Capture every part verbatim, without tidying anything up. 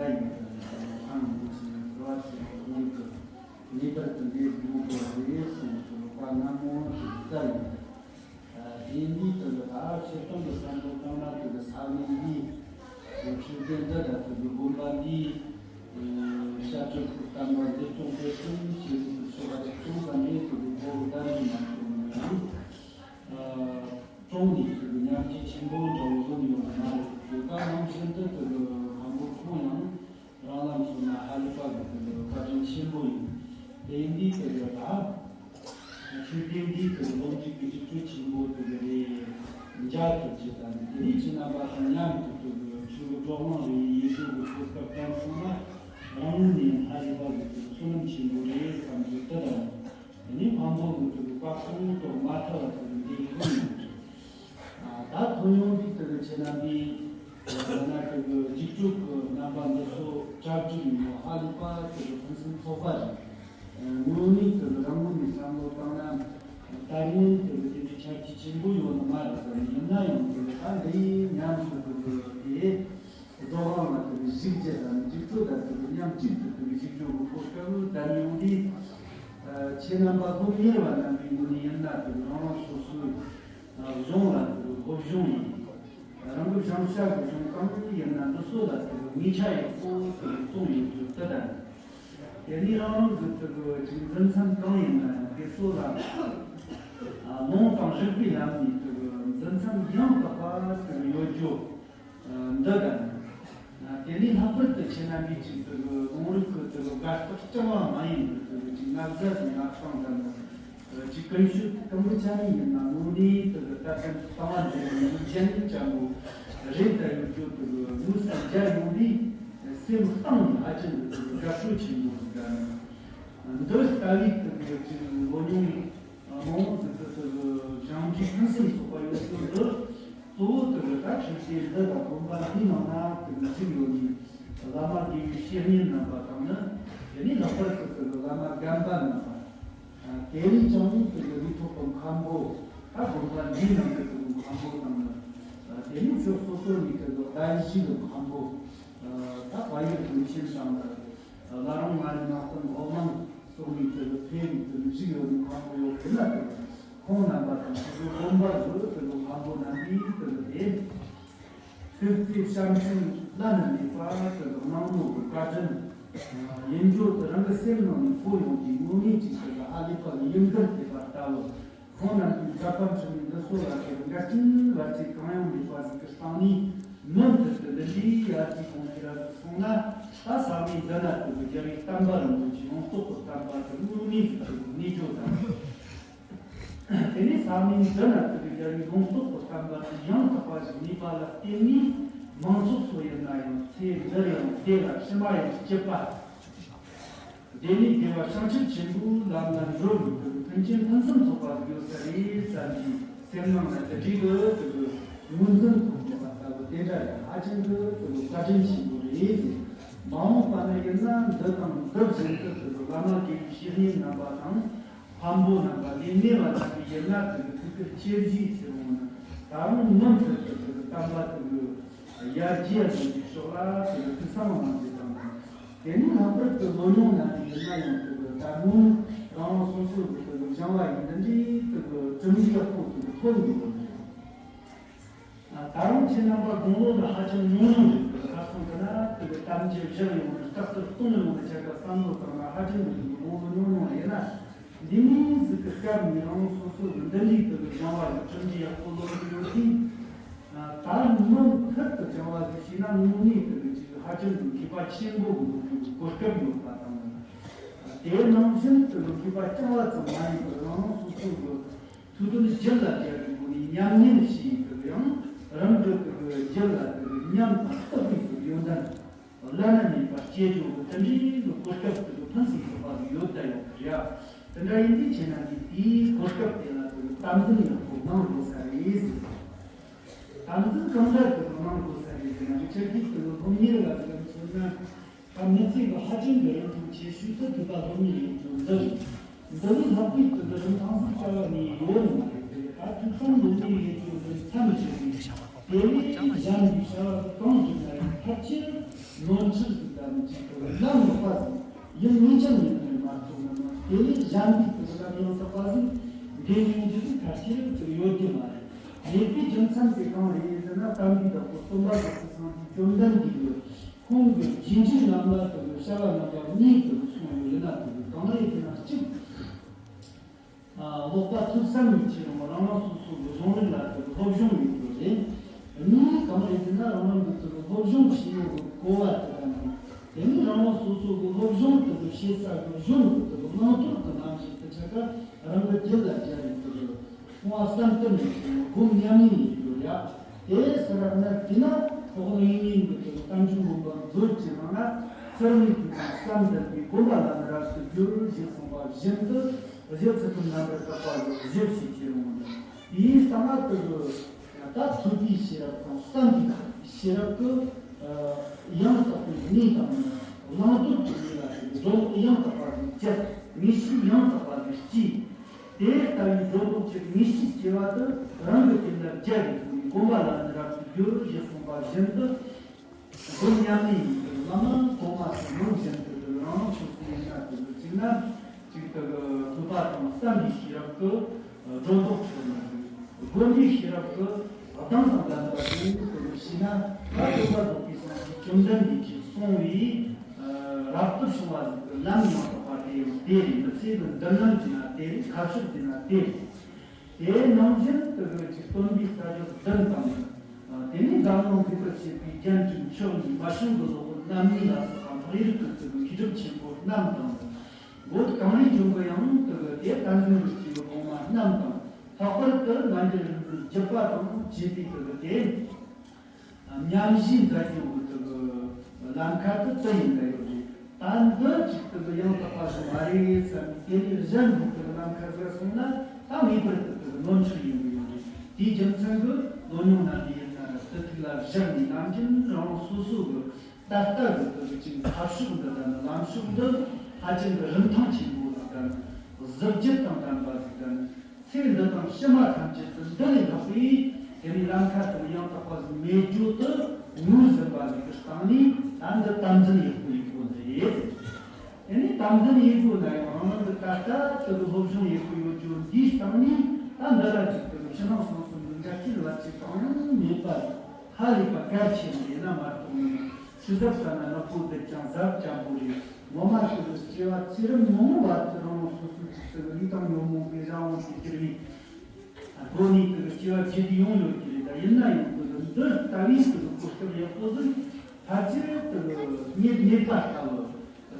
ཡིན་ཀྱང་ཁང་ཡོད་ཅིང་རེ་བ་ཆེ་བ་ཁོང་གི་ངེས་པར་དུ་འདིར་ཡོང་དགོས་རེད་གསུངས་ཏེ་བཀའ་སྔ་མོ་ཞིག་སྩལ་ཡོད། དེ་འདི་དུ་ད་ཕྱིར་གཏོང་གི་བསམ་བློ་བཏང་ན་དེ་གི་ས་གནས་འདི་ཆོས་སྡེ་འདི་དང་དེ་གི་དགོན་པ་འདི་བཤད་སྤྱོད་ཀྱི་བསྟན་པ་འདི་སྐྱོང་སྤེལ་གསུམ་བྱེད་དགོས་པའི་ཕྱོགས་ཀ་ཅིག་ཅུང་ཙམ་རེད་དེ་གི་གོ་བརྡ་འདི་མ་བྱུང་ནས། ཀྲོང་ནས་དེ་གི་ཉམས་ཆེ་ཆེན་པོ་འདྲ་བོ་བཟོ་ནས་ཡོང་བ་མ་རེད། དེ་ག་ནང་བཞིན་དུ་དེ་གི་མཁན་པོ་ཁོང་ཡང་རང་ལམ་སོང་ན་ཧ་ལས་པ་གི་དེ་གི་བཀའ་དྲིན་ཆེན་པོ་ཡིན། དེ་ཡིན་དུས་དེ་གི་ད་ཆོས་སྡེ་འདིའི་དེ་གི་སློབ་འཇུག་གི་རྒྱུགས་སྤྲོད་ཆེན་པོ་དེ་གི་རེད། མཇལ་ཐུབ་ཅེས་དང་དེ་ནས་ཁྱེད་རྣམ་པ་དང་མཉམ་དུ་དེ་གི་ཆོས་གི་བགྲོ་གླེང་རེ་ཡེ་ཤེས་ཀྱི་གོ་སྐབས་བསྐྲུན་སོང་ན་རང་ངོས་ནས་ཡང་ཧ་ལས་པ་གི་དེ་གི་བསོད་ནམས་ཆེན་པོ་རེད་བསམ་རྒྱུ་དེ་དང་། དེ་ནས་མཁན་པོ་གི་དེ་གི་བཀའ་གསུང་ཐོག་མ་ཐར་བ་དེ་གི་འདི་ཡིན། ད་ཐོན་ཡོང་དུས་དེ་གི་ཁྱེད་རྣམ་པས་ཡང་ན་དེ་གི་རྒྱུགས་སྤྲོད་ཀྱི་རྣམ་པ་འདི་ཚོ་གྲ་སྒྲིག་ཡིན་ནོ་ཧ་ལས་པ་དེ་གི་ཕུན་སུམ་ཚོགས་པ་རེད། དངོས་གནས་དེ་གི་རང་ངོས་ནས་བསམ་བློ་བཏང་ན་ད་ངན་དེ་གི་དེ་འདྲའི་ཆ་རྐྱེན་ཆེན་པོ་ཡོད་ནི་མ་རེད་དམ། ཡིན་ན་ཡང་དེ་གི་ད་འདི་མཉམ་དུ་དེ་གི་དེ། བགྲོ་གླེང་ལ་དེ་གི་གཞིགས་རྒྱུ་དང་རྒྱུགས་སྤྲོད་དང་དེ་གི་མཉམ་གཅིག་ཏུ་དེ་གི་གཞིགས་རྒྱུ་གི་གོ་སྐབས་ལྡན་ཡོང་དུས། ཁྱེད་རྣམ་པ་སློབ་གཉེར་བ་རྣམ་པའི་ངོས་ནས་ཡིན་ན་དེ་གི་རང་རང་སོ་སོའི་གཞུང་ལ་དེ་གི་སློབ་སྦྱོང་ཡིན། རང་གི་བྱང་ཤ་གི་གཞུང་གང་ཡིན་ན་འདི་ཚོ་ལ་དེ་གི་ངེས་ཆ་ཡག་པོ་དེ་གི་བཙོང་ཡོད་རྒྱུ་དེ་དང་། དེ་ནས་རང་རང་གི་དེ་གི་ཅིག་འཛིན་མཚམས་གང་ཡིན་ན་ཡང་དེ་ཚོ་ལ་ལུང་དང་རིགས་པའི་ལམ་ནས་དེ་གི་འཛིན་མཚམས་ཡང་དག་པ་དེ་གི་ཡོད་རྒྱུ། འདི་དང་། དེ་ལས་ལྷག་པར་དུ་ཁྱེད་རྣམ་པས་ཅིག་དེ་གི་ལུང་རིགས་ཀྱི་དེ་གི་དགའ་རྟགས་རྐྱང་བ་མ་ཡིན་པར་དེ་གི་ཅིག་ན་བཟའ་ཟིན་ན་སྤང་དང་། ཅིག་ཀུན་སྤྱོད་དང་པོ་ཆ་ནས་ཡིན་ན་དངོས་གནས་དེ་གི་ད་ཕན་བཏང་བ་འདི་གི་ཡིན་ཅན་ཅན་པོ་རེད། ད་ཡོད་རྒྱུ་དེ་གི་དངོས་སུ་མཇལ་ཡོང་དུས་སེམས་གཏིང་ནས་ཧ་ཅང་གི་དེ་གི་དགའ་སྤྲོ་ཆེན་པོ་ཞིག་དང་། འདི་ལྟ་བུའི་དེ་གི་ཅིག་ལོ་ཉུང་མང་ཟིག་གི་དེ་གི་སྦྱང་འབྲས་ཕུན་སུམ་ཚོགས་པ་ཡོད་རྒྱུ་འདི་གཙོ་བོ་དེ་གི་ད་ཆོས་སྡེ་འདི་དང་དགོན་པ་འདིའི་ནང་ན་དེ་གི་བཞུགས་ཡོད་ནི་བླ་མ་དགེ་བའི་བཤེས་གཉེན་རྣམ་པ་དང་ནི། དེ་ནས་ལྷག་པར་དུ་དེ་གི་བླ་མ་རྒན་པ་རྣམ་པ། དེ་ནས་ཀྱང་དེ་གི་རིགས་ཐོག་གི་མཁན་པོ། ད་དགོན་པ་འདིའི་ནང་གི་དེ་གི་མཁན་པོ་དང་ནི། དེ་ནས་ཕྱོགས་སོ་སོ་ནས་དེ་གི་གདན་ཞུས་གི་མཁན་པོ། ད་དཔལ་ཡུལ་དུ་མི་ཆེན་དང་། བླ་རུང་མངའ་རིས་ནང་བསྟན་སློབ་གླིང་སོགས་ནས་དེ་གི་ཕེབས་ནས་དེ་གི་བཞུགས་ཡོད་ནི་མཁན་པོ་ཡོད་དེ་ན། དེ་གི་ཁོང་རྣམ་པ་དང་དེ་གི་དགོན་པ་བཟོ་དེ་གི་མཁན་པོ་རྣམ་པས་དེ་གི་དེ། ཐུགས་བརྩེ་བྱམས་སེམས་བླ་ན་མེད་པ་དེ་གི་གནང་ནོ་གི་བཀའ་དྲིན་ཡིན་རྒྱུ་དེ་རང་གི་སེམས་ནང་ནས་གོ་ཡོང་དུས་དངོས་གནས་ཅིག་དེ་གི་ཧ་ལས་པ་གི་ཡིན་གར་དེ་པ་ལྟ་བུ། ཁོང་རྣམས་ཀྱི་མཛད་པ་འཕྲིན་ལས་འདི་ཚོ་ལ་དེ་གི་འགལ་རྐྱེན་བར་ཆད་གང་ཡང་མེད་པ་ཟིག་གི་སྟེང་ནས་མུ་མཐུད་དུ་འདི་འདྲའི་ཡར་རྒྱས་གོང་འཕེལ་ར་ཟིག་སོང་ན། ད་ས་གནས་འདི་ན་དེ་གི་རྒྱལ་བའི་བསྟན་པ་རིན་པོ་ཆེ་ཡོངས་རྫོགས་ཀྱི་བསྟན་པ་དེ་དངོས་གནས་ཟིག་གི་གནས་རྒྱུ་དང་། དེ་ནས་ས་གནས་འདི་ན་དེ་གི་རྒྱལ་བའི་ཡོངས་རྫོགས་ཀྱི་བསྟན་པ་དེ་ཡང་དག་པ་ཞིག་གནས་པ་ལ་བརྟེན་ནས་མང་ཚོགས་ཚོ་ཡིན་ན་ཡང་ཚེ་འདིར་ཡང་བདེ་ལ་ཕྱི་མ་ཡང་སྐྱིད་པ། བདེ་ལས་བདེ་བ་བྱང་ཆུབ་ཆེན་པོའི་ལམ་ལ་འགྲོ་བའི་དོན་རྐྱེན་ཕུན་སུམ་ཚོགས་པ་ཡོད་ས་རེད་བསམ་གྱི་སེམས་ནང་ལ་དེ་འདྲའི་གི་དེ་གི་ངོས་འཛིན་ཐོག་ནས་པ་ལྟ་བུ་དེ་འདྲ་ཡང་ཧ་ཅང་གི་དེ་གི་བཀའ་དྲིན་ཆེན་པོ་རེད་ཟེར། མ་འོངས་པ་ན་ཡིན་ན་འདི་དང་འདི་བཞིན་དུ་དེ་གི་བླ་མ་དགེ་བའི་བཤེས་གཉེན་རྣམ་པ་དང་། མཁན་པོ་རྣམ་པ་ལས་སྣེ་བ་རྣམ་པའི་ཡིན་ན་དེ་གི་ཐུགས་ཁུར་ཆེ་བཞེས་ཆེ་རུང་ན་ད་རུང་མུ་མཐུད་དུ་དེ་གི་བསྟན་པ་དེ་གི་ཡར་རྒྱས་འགྲོ་རྒྱུའི་ཕྱོགས་ལ་དེ་གི་ཐུགས་བསམ་གནང་རྒྱུ་དང་། དེ་ནས་ལྷག་པར་དུ་ལོ་ཉུང་རྣམ་པའི་ཡིན་ན་ཡང་དེ་གི་ད་རུང་རང་རང་སོ་སོ་གི་དེ་གི་སྦྱང་བ་ཡིན་འདི་འདྲའི་དེ་གི་གྲུབ་འབྲས་ཡག་པོ་དེ་གི་ཐོན་ཡོད་པ་རེད། ད་རུང་ཁྱེད་རྣམ་པ་དགུང་ལོ་ལ་ཧ་ཅང་ཉུང་ཉུང་རེད། དེ་གི་ཁ་སང་དེ་ན་དེ་གི་གཏམ་རྒྱུད་བཞག་ཡོང་ནས་རྟག་ཏུ་གཏོང་ཡོང་ནས་ཆ་ག་བསམ་བློ་བཏང་ན་ཧ་ཅང་གི་དེ་གི་དགུང་ལོ་ཉུང་ཉུང་ཡིན་ན། འདི་མིན་ཟིག་གི་སྐབས་ནས་རང་སོ་སོ་གི་འདི་འདྲའི་དེ་གི་སྦྱང་བ་གི་གྲུབ་འབྲས་ཡག་པོ་ལོན་གི་ཡོད་དུས། ད་མུ་མཐུད་དུ་སྦྱང་བ་གི་བྱས་ན་དངོས་གནས་དེ་གི་ཅིག་ཧ་ཅང་གི་མཁས་པ་ཆེན་པོ་གི་ལོ་རྒྱུས་གི་གོ་སྐབས་ཡོད་པ་དང་། དེ་ནང་བཞིན་དེ་གི་མཁས་པ་རྐྱང་བ་ཙམ་མ་ཡིན་པར་རང་རང་སོ་སོ་གི་ཐུགས་དོན་རྒྱུད་ལ་བཅངས་པའི་སྒོ་ནས་ཉམས་ལེན་བྱས་ཡིན་དེ་གི་ཡང་རང་གི་དེ་གི་རྒྱུད་ལ་དེ་གི་ཉམས་དང་རྟོགས་པའི་དེ་གི་ཡོན་ཏན། བླ་ན་མེད་པ་སྐྱེ་རྒྱུ་གི་དེ་འདྲའི་གི་གོ་སྐབས་དེ་གི་ཕུན་སུམ་ཚོགས་པ་གི་ཡོད་ད་ཡོད་གི་རེད། དེ་འདྲ་ཡིན་དུས་ཁྱེད་རྣམས་ཀྱིས་དེའི་གོ་སྐབས་དེ་ལ་དེ་གི་དམ་འཛིན་ཡག་པོ་གནང་དགོས་ས་རེད་ཟེར། དམ་འཛིན་གང་འདྲ་དེ་གི་གནང་དགོས་ས་རེད་ཟེར་ན། ཆེད་ཀྱི་དེ་གི་སློབ་གཉེར་ལ་ཟེར་མཚོན་ན། ད་མི་ཚེ་གི་ཧ་ཅང་གི་རིན་ཐང་ཆེ་ཤོས་དེ་སྡིག་པ་སློབ་གཉེར་ཡིན་རྒྱུ་འདི་རེད། འདི་ལས་ལྷག་པའི་དེ་གི་རིན་ཐང་ཟིག་རྩ་བ་ནས་ཡོད་ནི་མ་རེད་དེ། ད་ཐུགས་བསམ་ནི་ནི་ཡོད་རྒྱུ་འདི་མཚམས་མི་ཆད་པའི་དེ་ལས་གཞན་པའི་བྱ་བ་གང་བསྒྲུབ་ན་ཡང་ཕལ་ཆེར་ནོར་འཁྲུལ་ཟིག་ད་ ལམ་གཅིག་ཏུ་ལམ་ལོག་པ་ཟིག་ཡིན་ངེས་ཅན་ཡིན་ནི་མ་གཏོགས་མིན་ནོ། དེ་ལས་གཞན་པའི་དུ་ལམ་ཡང་དག་པ་ཟིག་འདྲེན་ཡོང་རྒྱུ་ཟིག་ཕལ་ཆེར་དུ་ཡོད་རྒྱུ་མ་རེད། ཡོད་པའི་རྒྱུ་མཚན་དེ་གང་རེད་ཟེར་ན། དམ་པའི་བདག་པོ་སྟོན་པ་རྫོགས་པའི་སངས་རྒྱས་བཅོམ་ལྡན་འདས་ཀྱིས་ཁོང་གི་རྗེས་འཇུག་རྣམས་ལ་དུ་བྱ་བ་རྣམ་པ་གཉིས་དུ་གསུངས་ཡོད་ན། དུ་གང་རེད་ཟེར་ན། གཅིག་ཨ། ཀློག་པ་ཐོས་བསམ་གྱི་ཆེད་དུ་རང་རང་སོ་སོ་གི་གཞུང་ལུགས་ལ་དེ་གི་སློབ་སྦྱོང་ཡོད་རྒྱུ་རེད། གཉིས་གང་རེད་ཟེར་ན། རང་རང་གི་དེ་གི་སློབ་སྦྱོང་བྱེད་ཡོང་གི་གོ་བ་དེ་དང་། དེ་ནས་རང་རང་སོ་སོ་གི་སློབ་སྦྱོང་དེ་གི་བྱེད་ས་གི་གཞུང་གི་དེ་གི་བླང་དོར་གི་རྣམ་གཞག་དེ་ཆ་ག་རང་གི་རྒྱུད་ལ་སྦྱར་ཡོང་གི་རེད། སྤོང་བ་བསམ་གཏན་ནས་བྱུང་བའི་སྒོམ་ཉམས་ལེན་ཡིན་རྒྱུ་རེད། དེ་ཟེར་བ་ན། དེས་ན་འོག་ལ་ཡིན་ཡིན་གྱི་དེ་གི་གཏམ་རྒྱུད་མངོན་པ་མཛོད་ཀྱི་ནང་ན། ཚུལ་དངོས་ཀྱི་དང་བསམ་ལྡན་པའི་སྒོམ་པ་ལ་ནི་རབ་ཏུ་བསྒྱུར་ཞེས་གསུངས་པ་བཞིན་དུ། གཞི་ཚུལ་ཁྲིམས་རྣམ་པར་དག་པ་ལ་གཞི་བྱས་ཀྱི་རུང་། དེའི་སྟེང་ན་དེ་གི་ད་ཐོས་པའི་ཤེས་རབ་དང་བསམ་པའི་ཤེས་རབ་ཀྱི་ཡང་དག་པའི་གནས་དང་། བླང་དོར་གྱི་གནས་ལ་དེ་གི་སྒྲོ་འདོགས་ཡང་དག་པ་ཟིག་བཅད། ངེས་ཤེས་ཡང་དག་པ་ཟིག་སྐྱེས། དེ་ལྟ་བུའི་སྒྲོ་འདོགས་ཀྱི་ངེས་ཤེས་སྐྱེ་བ་དེ་རང་གི་རྒྱུད་ལ་སྦྱར་བའི་སྒོ་ནས་སྒོམ་པ་ལ་ནི་རབ་ཏུ་བསྒྱུར་ཞེས་གསུངས་པ་བཞིན་དུ། སྒོམ་ཉམས་ལེན་ཡིན་པའི་བླ་མ་གོང་མ་ཚོ་ནང་བཞིན་དུ་རང་རང་སོ་སོ་ཡིན་ན། དེ་གི་གཅིག་ན་གཅིག་དེ་གི་ཐོས་པ་དང་བསམ་པའི་ཤེས་རབ་ཀྱི་སྒྲོ་འདོགས་ཆོད་མ་ཟིན། སྒོམ་པའི་ཤེས་རབ་ཀྱི་གདེང་དང་ལྡན་པ་ཡིན་དུ་ཞེ་ན། ད་སྟོན་པ་རྫོགས་པའི་སངས་རྒྱས་བཅོམ་ལྡན་འདས་ཀྱིས་གསུངས་པའི་རབ་ཏུ་བྱུང་བ་ཟིག་གི་ལམ་ཡང་དག་པ་དེ་ཡང་དེ་རེད། མི་ཚེ་གི་མདུན་ལམ་དེ་ན་དེ་རེད། ཁ་ཕྱོགས་དེ་ན་དེ་རེད། དེ་ནང་བཞིན་དུ་གི་སྟོན་པའི་བསྟན་བཅོས་བདུན་དང་། དེ་ནས་འཛམ་གླིང་འདས་པར་བྱེད་པའི་རྒྱན་དྲུག་མཆོག་གཉིས། མ་བྱུང་གི་གློག་རྣམ་གཉིས་ལ་སོགས་པ་འཕགས་ཡུལ་གྱི་དུ་གི་མཁས་གྲུབ་ཆེན་པོ་རྣམས་དང་། འོད་གངས་རིའི་ལྗོངས་ཀྱི་ཡང་དུ་གི་དེ་བསྟན་འཛིན་རིན་པོ་ཆེའི་གོང་མ་རྣམས་དང་། ལྷག་པར་དུ་རྣལ་འབྱོར་རིག་པའི་བརྒྱུད་པ་དང་བཅས་པའི་དུ་གི་དེ། མཉམ་བཞག་མཛད་རྒྱུ་གི་དུ་གི་ལམ་ཁ་དུ་དུ་ཡིན་ད་ཡོད་རེད། ད་འདི་གཅིག་དུ་གི་ཡང་དག་པ་ཞིག་མ་རེད་བསམ་ནས། དེ་ལས་གཞན་གྱི་དུ་གི་ལམ་ཁ་ཟིག་སོང་ན་ད་ངེས་པར་དུ་དུ་གི་ནོར་འཁྲུལ་ཡིན་གི་ཡོད་རེད། དེའི་རྒྱུ་མཚན་གྱིས་ལོ་ཉུང་རྣམས་ལ་ཡིན་ན་ར་དུ་ཐུགས་ལ་བཞག་ནས། ནམ་རྒྱུན་རང་རང་སོ་སོ་གི་ད་ལྟ་གི་དུ་གི་ཅིག་ཁ་ཕྱོགས་འདི་དང་ནི་ལམ་ཕྱོགས་འདི་ཧ་ཅང་གི་རིན་ཐང་ཆེན་པོ་ལ་དང་གཟི་བརྗིད་དང་ལྡན་པ་ཟིག་དང་། ཚེ་འདི་དང་ཕྱི་མ་ཐམས་ཅད་དུ་འདི་ལས་ལྷག་པའི་དེ་ནས་ལམ་ཁ་དང་ཡང་དག་པ་ཟིག་མེད་རྒྱུ་དུ་ངོས་ཟིན་པ་ཟིག་གི་སྟེང་ནས། ད་འདི་དམ་འཛིན་ཡག་པོ་ཡེད་དགོས་ནི་རེད། དེ་ནས་དམ་འཛིན་ཡེད་དགོས་ན་ཡང་རང་རང་གི་ད་ལྟ་དུ་སློབ་སྦྱོང་ཡག་པོ་ཡོད་རྒྱུ་འདིའི་སྟེང་ནས། ད་འདི་ལ་ཅིག་དུ་ཕྱི་ནང་གསང་གསུམ་གྱི་འགལ་རྐྱེན་བར་ཆད་གང་ཡང་མེད་པ་ཧ་ལས་པ་གལ་ཆེན་པོ་ཡིན་ན་མ་གཏོགས་མིན། ཆུ་ཟབ་ཟ་ན་ནག་པོ་རྡུལ་ཀྱང་ཟབ་ཅན་པོ་རེད། ངོ་མ་དུ་གི་སྐྱེ་བ་ཚེ་རབས་མང་བོ་བར་དུ་རང་རང་སོ་སོའི་ཅིག་དུ་གི་ལུས་དང་ཉོན་མོངས་པའི་རང་དབང་དུ་གྱུར་བའི་སྒོ་ནས་དུ་གི་སྐྱེ་བ་བརྒྱུད་དེ་ཡོང་ཡོད་ཀྱི་རེད། ད་ཡིན་ན་ཡང་དུ་གི་འདི་ལྟ་བུའི་དུ་གི་གོ་སྐབས་ཡག་པོ་ཟིག་ཕལ་ཆེར་དུ་གི་རྙེད་མེད་པ་ལྟ་བུ།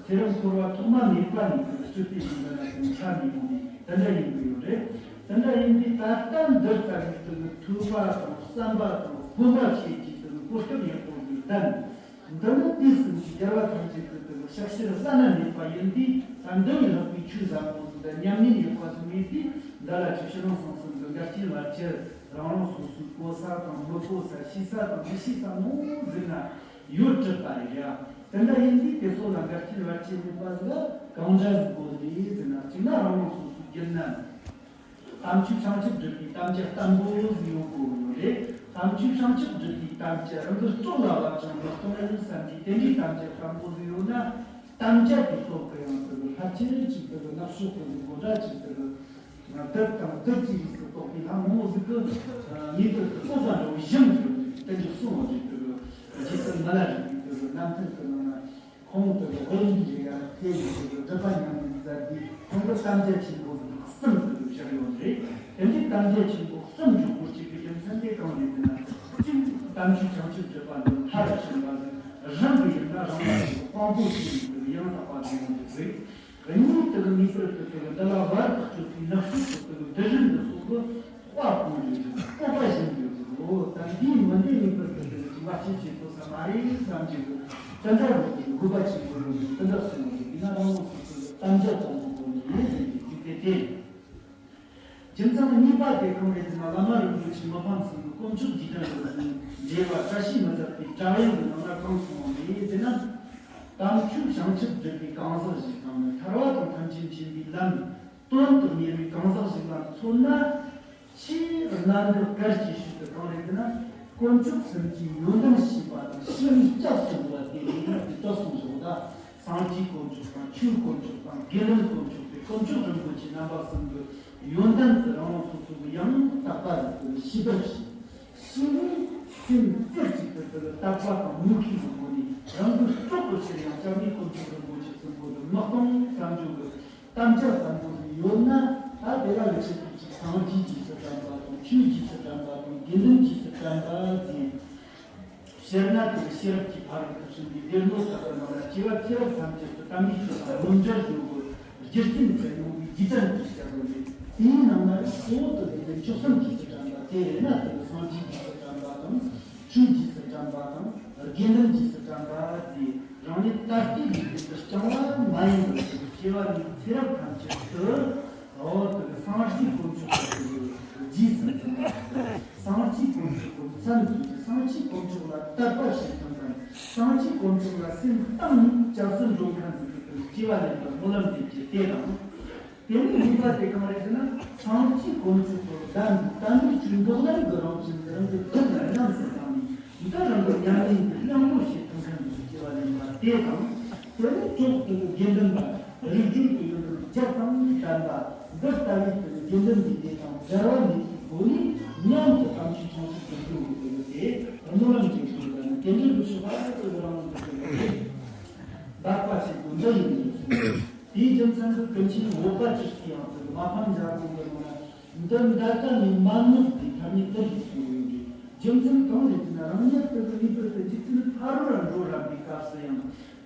ཚེ་རབས་འཁོར་བ་ཐོག་མ་མེད་པ་ནས་དུ་གི་སྤྱོད་པའི་ཡིན་ན་ན་དུ་ཆ་མི་ཡོང་ནས་དེ་འདྲ་ཡིན་གི་ཡོད་རེད། དེ་འདྲ་ཡིན་དུས་ད་ལྟ་འདི་ལྟ་བུའི་དུ་གི་ཐོས་པ་དང་བསམ་པ་དང་སྒོམ་པ་བྱེད་ཀྱི་དུ་གི་གོ་སྐབས་ཡག་པོ་ཟིག་ལྡན། འདི་ནི་དུས་གསུམ་གྱི་རྒྱལ་བ་ཐམས་ཅད་ཀྱི་དུ་ལ་ཕྱག་ཕྱིར་བླ་ན་མེད་པ་ཡིན་དུས། ད་འདི་ལས་ལྷག་པའི་ཆོས་ཟབ་མོ་ཟིག་དང་ཉམས་ལེན་ཡག་པ་ཟིག་མེད་དུས། འདི་ལ་ཅིག་ཕྱི་ནང་གསང་གསུམ་གྱི་འགལ་རྐྱེན་བར་ཆད་རང་རང་སོ་སོའི་གོ་ས་དང་མི་གོ་ས། ཤེས་ས་དང་མི་ཤེས་ས་མང་བོ་ཟིག་ན་ཡོད་གྲུབ་པ་རེད་ཡ། དེ་འདྲ་ཡིན་དུས་དེ་ཚོ་ལ་འགལ་རྐྱེན་བར་ཆད་མེད་པ་ཟིག་གང་འདྲ་ཟིག་དགོས་རེད་ཟེར་ན། གཅིག་ན་རང་རང་སོ་སོའི་རྒྱུད་ན། དམ་ཆོས་བྱང་ཆུབ་སྒྲུབ་པའི་དམ་བཅའ་བརྟན་པོ་ཟིག་ཡོད་དགོས་ཡོད་རེད། དམ་ཆོས་བྱང་ཆུབ་སྒྲུབ་པའི་དམ་བཅའ་རང་གི་སྲོག་ལ་བབ་ཀྱང་མི་གཏོང་བསམ་པའི་དེ་འདྲའི་དམ་བཅའ་བརྟན་པོ་ཟིག་ཡོད་ན། དམ་བཅའ་དེ་སྲོག་གི་ཡང་དུ་ལྷ་ཆེན་ཅིག་དུ་ནག་ཕྱོགས་དུ་འགོ་འདྲ་ཅིག་དུ་བདུད་དང་བདུད་ཀྱི་རིགས་སུ་གཏོགས་པའི་ལྷ་མང་བོ་ཟིག་གི་ངེས་པར་དུ་སྲོག་དང་འདྲ་བོ་ཞིང་གི་དེ་འདྲ་གསུངས་པ་རེད། དུ་རྗེ་བཙུན་མི་ལ་རས་པའི་དུ་རྣམ་ཐར་གི་ནང་ན། ཁོང་དུ་དབེན་པའི་རེ་ཡ་དེ་ཡི་དུ་སྒྲུབ་པ་ཉམས་ལེན་མཛད་དུས། ཁོང་གི་དམ་བཅའ་ཆེན་པོ་གསུམ་དུ་བཞག་ཡོད་རེད། དེ་འདྲའི་དམ་བཅའ་ཆེན་པོ་གསུམ་འཇོག་དགོས་ཀྱི་རྒྱུ་མཚན་དེ་གང་རེད་ཟེར་ན། གཅིག་དམ་ཆོས་བྱང་ཆུབ་སྒྲུབ་པ་འདི་མཐར་ཕྱིན་པ་ཟིག་རང་གི་ཡིན་ན་རང་ལ་དབང་པོ་ཆེ་ཡིན་དུ་ཡང་དག་པ་ཟིན་ཡོང་གི་རེད། གཉིས་དུ་ངེས་པར་དུ་དུ་འདི་ལ་བར་དུ་གཅོད་པའི་ནག་ཕྱོགས་སུ་དུ་དུ་རིམ་འདི་སོགས་ཀྱི། དཔའ་སྤོང་རྒྱུ་ཞིག་སྤོབས་པ་ཞིག་འདུག་གོ། ད་འདིའི་མི་འདི་ངེས་པར་དུ་དེ་ཅི་མ་བྱེད་ཅེས་གོ་ས་མ་རེད་བསམ་གྱི་འདུག་དེ་འདྲ་རུ་དགོས་པ་ཆེན་པོ་རུ་དེ་འདྲ་གསུངས་པ་རེད། ཡིན་ན་རང་ལུགས་སུ་དམ་བཅའ་དང་པོ་དགོས་ནི་ཡིན་ཟེར་གྱི་རྒྱུ་དེ་དེ་རེད། རྒྱུ་མཚན་གཉིས་པ་དེ་གང་རེད་ཟེར་ན། བླ་མ་རིན་པོ་ཆེ་མི་ཕམ་གསུམ་གྱི་དཀོན་མཆོག་རྗེས་དྲན་དུ་འབྲེལ་བ་བཀྲ་ཤིས་མི་ཟད་པའི་དྲ་བའི་ནང་ལ་གང་གསུངས་པ་རེད་ཟེར་ན། དམ་ཆོས་བྱང་ཆུབ་སྒྲུབ་པའི་གང་ཟག་ཞིག་དང་ནི། ཐར་བ་དང་ཐམས་ཅད་མཁྱེན་པའི་ལམ། དོན་དུ་གཉེར་བའི་གང་ཟག་ཞིག་ལ་མཚོན་ན། ཆེས་གནད་འགག་གལ་ཆེ་ཤོས་དེ་གང་རེད་ཟེར་ན། དཀོན་མཆོག་གསུམ་གྱི་ཡོན་ཏན་ཤེས་པ་དང་ཞི་བའི་སྐྱབས་སུ་འགྲོ་བ་དེ་རེད་ཟེར་སྟོན་གསུངས་སོང་ སངས་རྒྱས་དཀོན་མཆོག་དང་ཆོས་དཀོན་མཆོག་དང་དགེ་འདུན་དཀོན་མཆོག་སྟེ། དཀོན་མཆོག་རིན་པོ་ཆེ་རྣམ་པ་གསུམ་གྱི་ཡོན་ཏན་དུ་རང་རང་སོ་སོ་གི་ཡང་དག་པ་རིག་པའི་ཤེས་པར་བྱས། ཤེས་ནས་སེམས་རྩེ་གཅིག་ཏུ་དེ་ལ་དད་པ་དང་མོས་གུས་ཀྱི་སྒོ་ནས་རང་གི་སྲོག་གི་ཕྱིར་ཡང་སྐྱབས་གནས་དཀོན་མཆོག་རིན་པོ་ཆེ་གསུམ་པོ་དུ་མི་གཏོང་བསམ་བརྗོད་ཀྱི་དམ་བཅའ་བཟང་པོ་ཞིག་ཡོད་ན། ད་དེ་ལ་ལས་ཆེད་དུ་ཅིག་སངས་རྒྱས་རྗེས་སུ་དྲན་པ་དང་ཆོས་རྗེས་སུ་དྲན་པ་དང་དགེ་འདུན་རྗེས་སུ་དྲན་པ་དེ། སྤྱིར་ན་དེ་ཤེས་རབ་ཀྱི་ཕ་རོལ་ཏུ་ཕྱིན་པའི་སྡེ་སྣོད་ལྟ་བུ་རྣམས་ལ་སྐྱེ་བ་ཚེ་རབས་ཐམས་ཅད་དུ་དམ་པའི་ཆོས་དང་སློབ་གྲྭར་འགྲོ་དགོས། རྒྱུ་རྐྱེན་དུ་ཡོང་བའི་རྒྱུ་དྲན་གྱི་སྐྱབས་བཅོལ་ནས། དེའི་ནང་ན་གཙོ་བོ་དུ་དེ་ནི་མཆོག་གསུམ་རྗེས་སུ་དྲན་པ་དེ་རེད་ན། དེ་ནི་སངས་རྒྱས་རྗེས་སུ་དྲན་པ་དང་། ཆོས་རྗེས་སུ་དྲན་པ་དང་། དགེ་འདུན་རྗེས་སུ་དྲན་པ་དེ་རང་ཉིད་ད་ལྟའི་ལུས་རྟེན་དུ་རྐྱང་བ་མ་ཡིན་པར། སྐྱེ་བ་ནས་ཚེ་རབས་ཐམས་ཅད་དུ། འོ་དེ་སངས་རྒྱས་དཀོན་མཆོག་གི་རྗེས་སུ་འཛིན་པ། སངས་རྒྱས་དཀོན་མཆོག་གི་མཚན་དུ་བརྗོད། སངས་རྒྱས་དཀོན་མཆོག་ལ་དད་པ་བྱེད་སྟངས་དང་། སངས་རྒྱས་དཀོན་མཆོག་ལ་སེམས་གཏིང་ནས་སྐྱབས་སུ་འགྲོ་མཁན་ཟིག་གི་སྐྱེ་བ་ལེན་པར་སྨོན་ལམ་འདེབས་རྒྱུ་དེ་དང་། དེ་ནས་གཉིས་པ་དེ་གང་རེད་ཟེར་ན། སངས་རྒྱས་དཀོན་མཆོག་གི་བདག་ཉིད་དམ་པའི་ཆོས་མདོ་ལམ་གྱི་རང་བཞིན་དུ་རང་གི་ཐུགས་ལ་རྣམ་སུ་བླངས་ནས། འདི་རང་གི་ཉམས་ལེན་གྱི་གླང་པོ་ཆེ་ཐུགས་འགན་དུ་སྐྱེ་བ་ལེན་པ་དེ་དང་། དེ་ནས་མཆོག་ཏུ་དགེ་འདུན་པ་རིགས་རྒྱུད་ཀྱི་ཡོན་ཏན་བརྒྱ་དང་ལྡན་པ། འདི་ལྟ་བུའི་དེ་ནས་དགེ་འདུན་པའི་སྡེ་དང་སྦྱར་བ་མེད་པའི་སྒོ་ནས་མཉམ་དུ་དམ་ཆོས་ཆོས་ཚུལ་དུ་འགྲོ་བའི་དེ་ནས་དེ་སྨོན་ལམ་གྱི་དོན་དང་དེ་འདྲའི་ལུགས་སུ་ཕར་ཚུར་རང་དུ་དེ་ནས་འབད་པ་བྱེད་དགོས་འདི་ཡིན་ནོ་གསུངས། དེའི་རྒྱུ་མཚན་དུ་ཀུན་མཁྱེན་འོད་དཔལ་སྤྱི་ཡང་དུ་མ་ཕམ་འཇའ་གུང་གི་ནང་ན། འདི་འདི་ལྟ་ནས་མ་ནུབ་པའི་ཐ་སྙད་འདི་ཞིག་གསུངས་ཡོད་རེད། རྒྱུ་མཚན་གང་རེད་ཟེར་ན། རང་ཉིད་དུ་ངེས་པར་དུ་འཇིག་རྟེན་ཕ་རོལ་ལ་འགྲོ་རན་པའི་སྐབས་སུ་ཡང་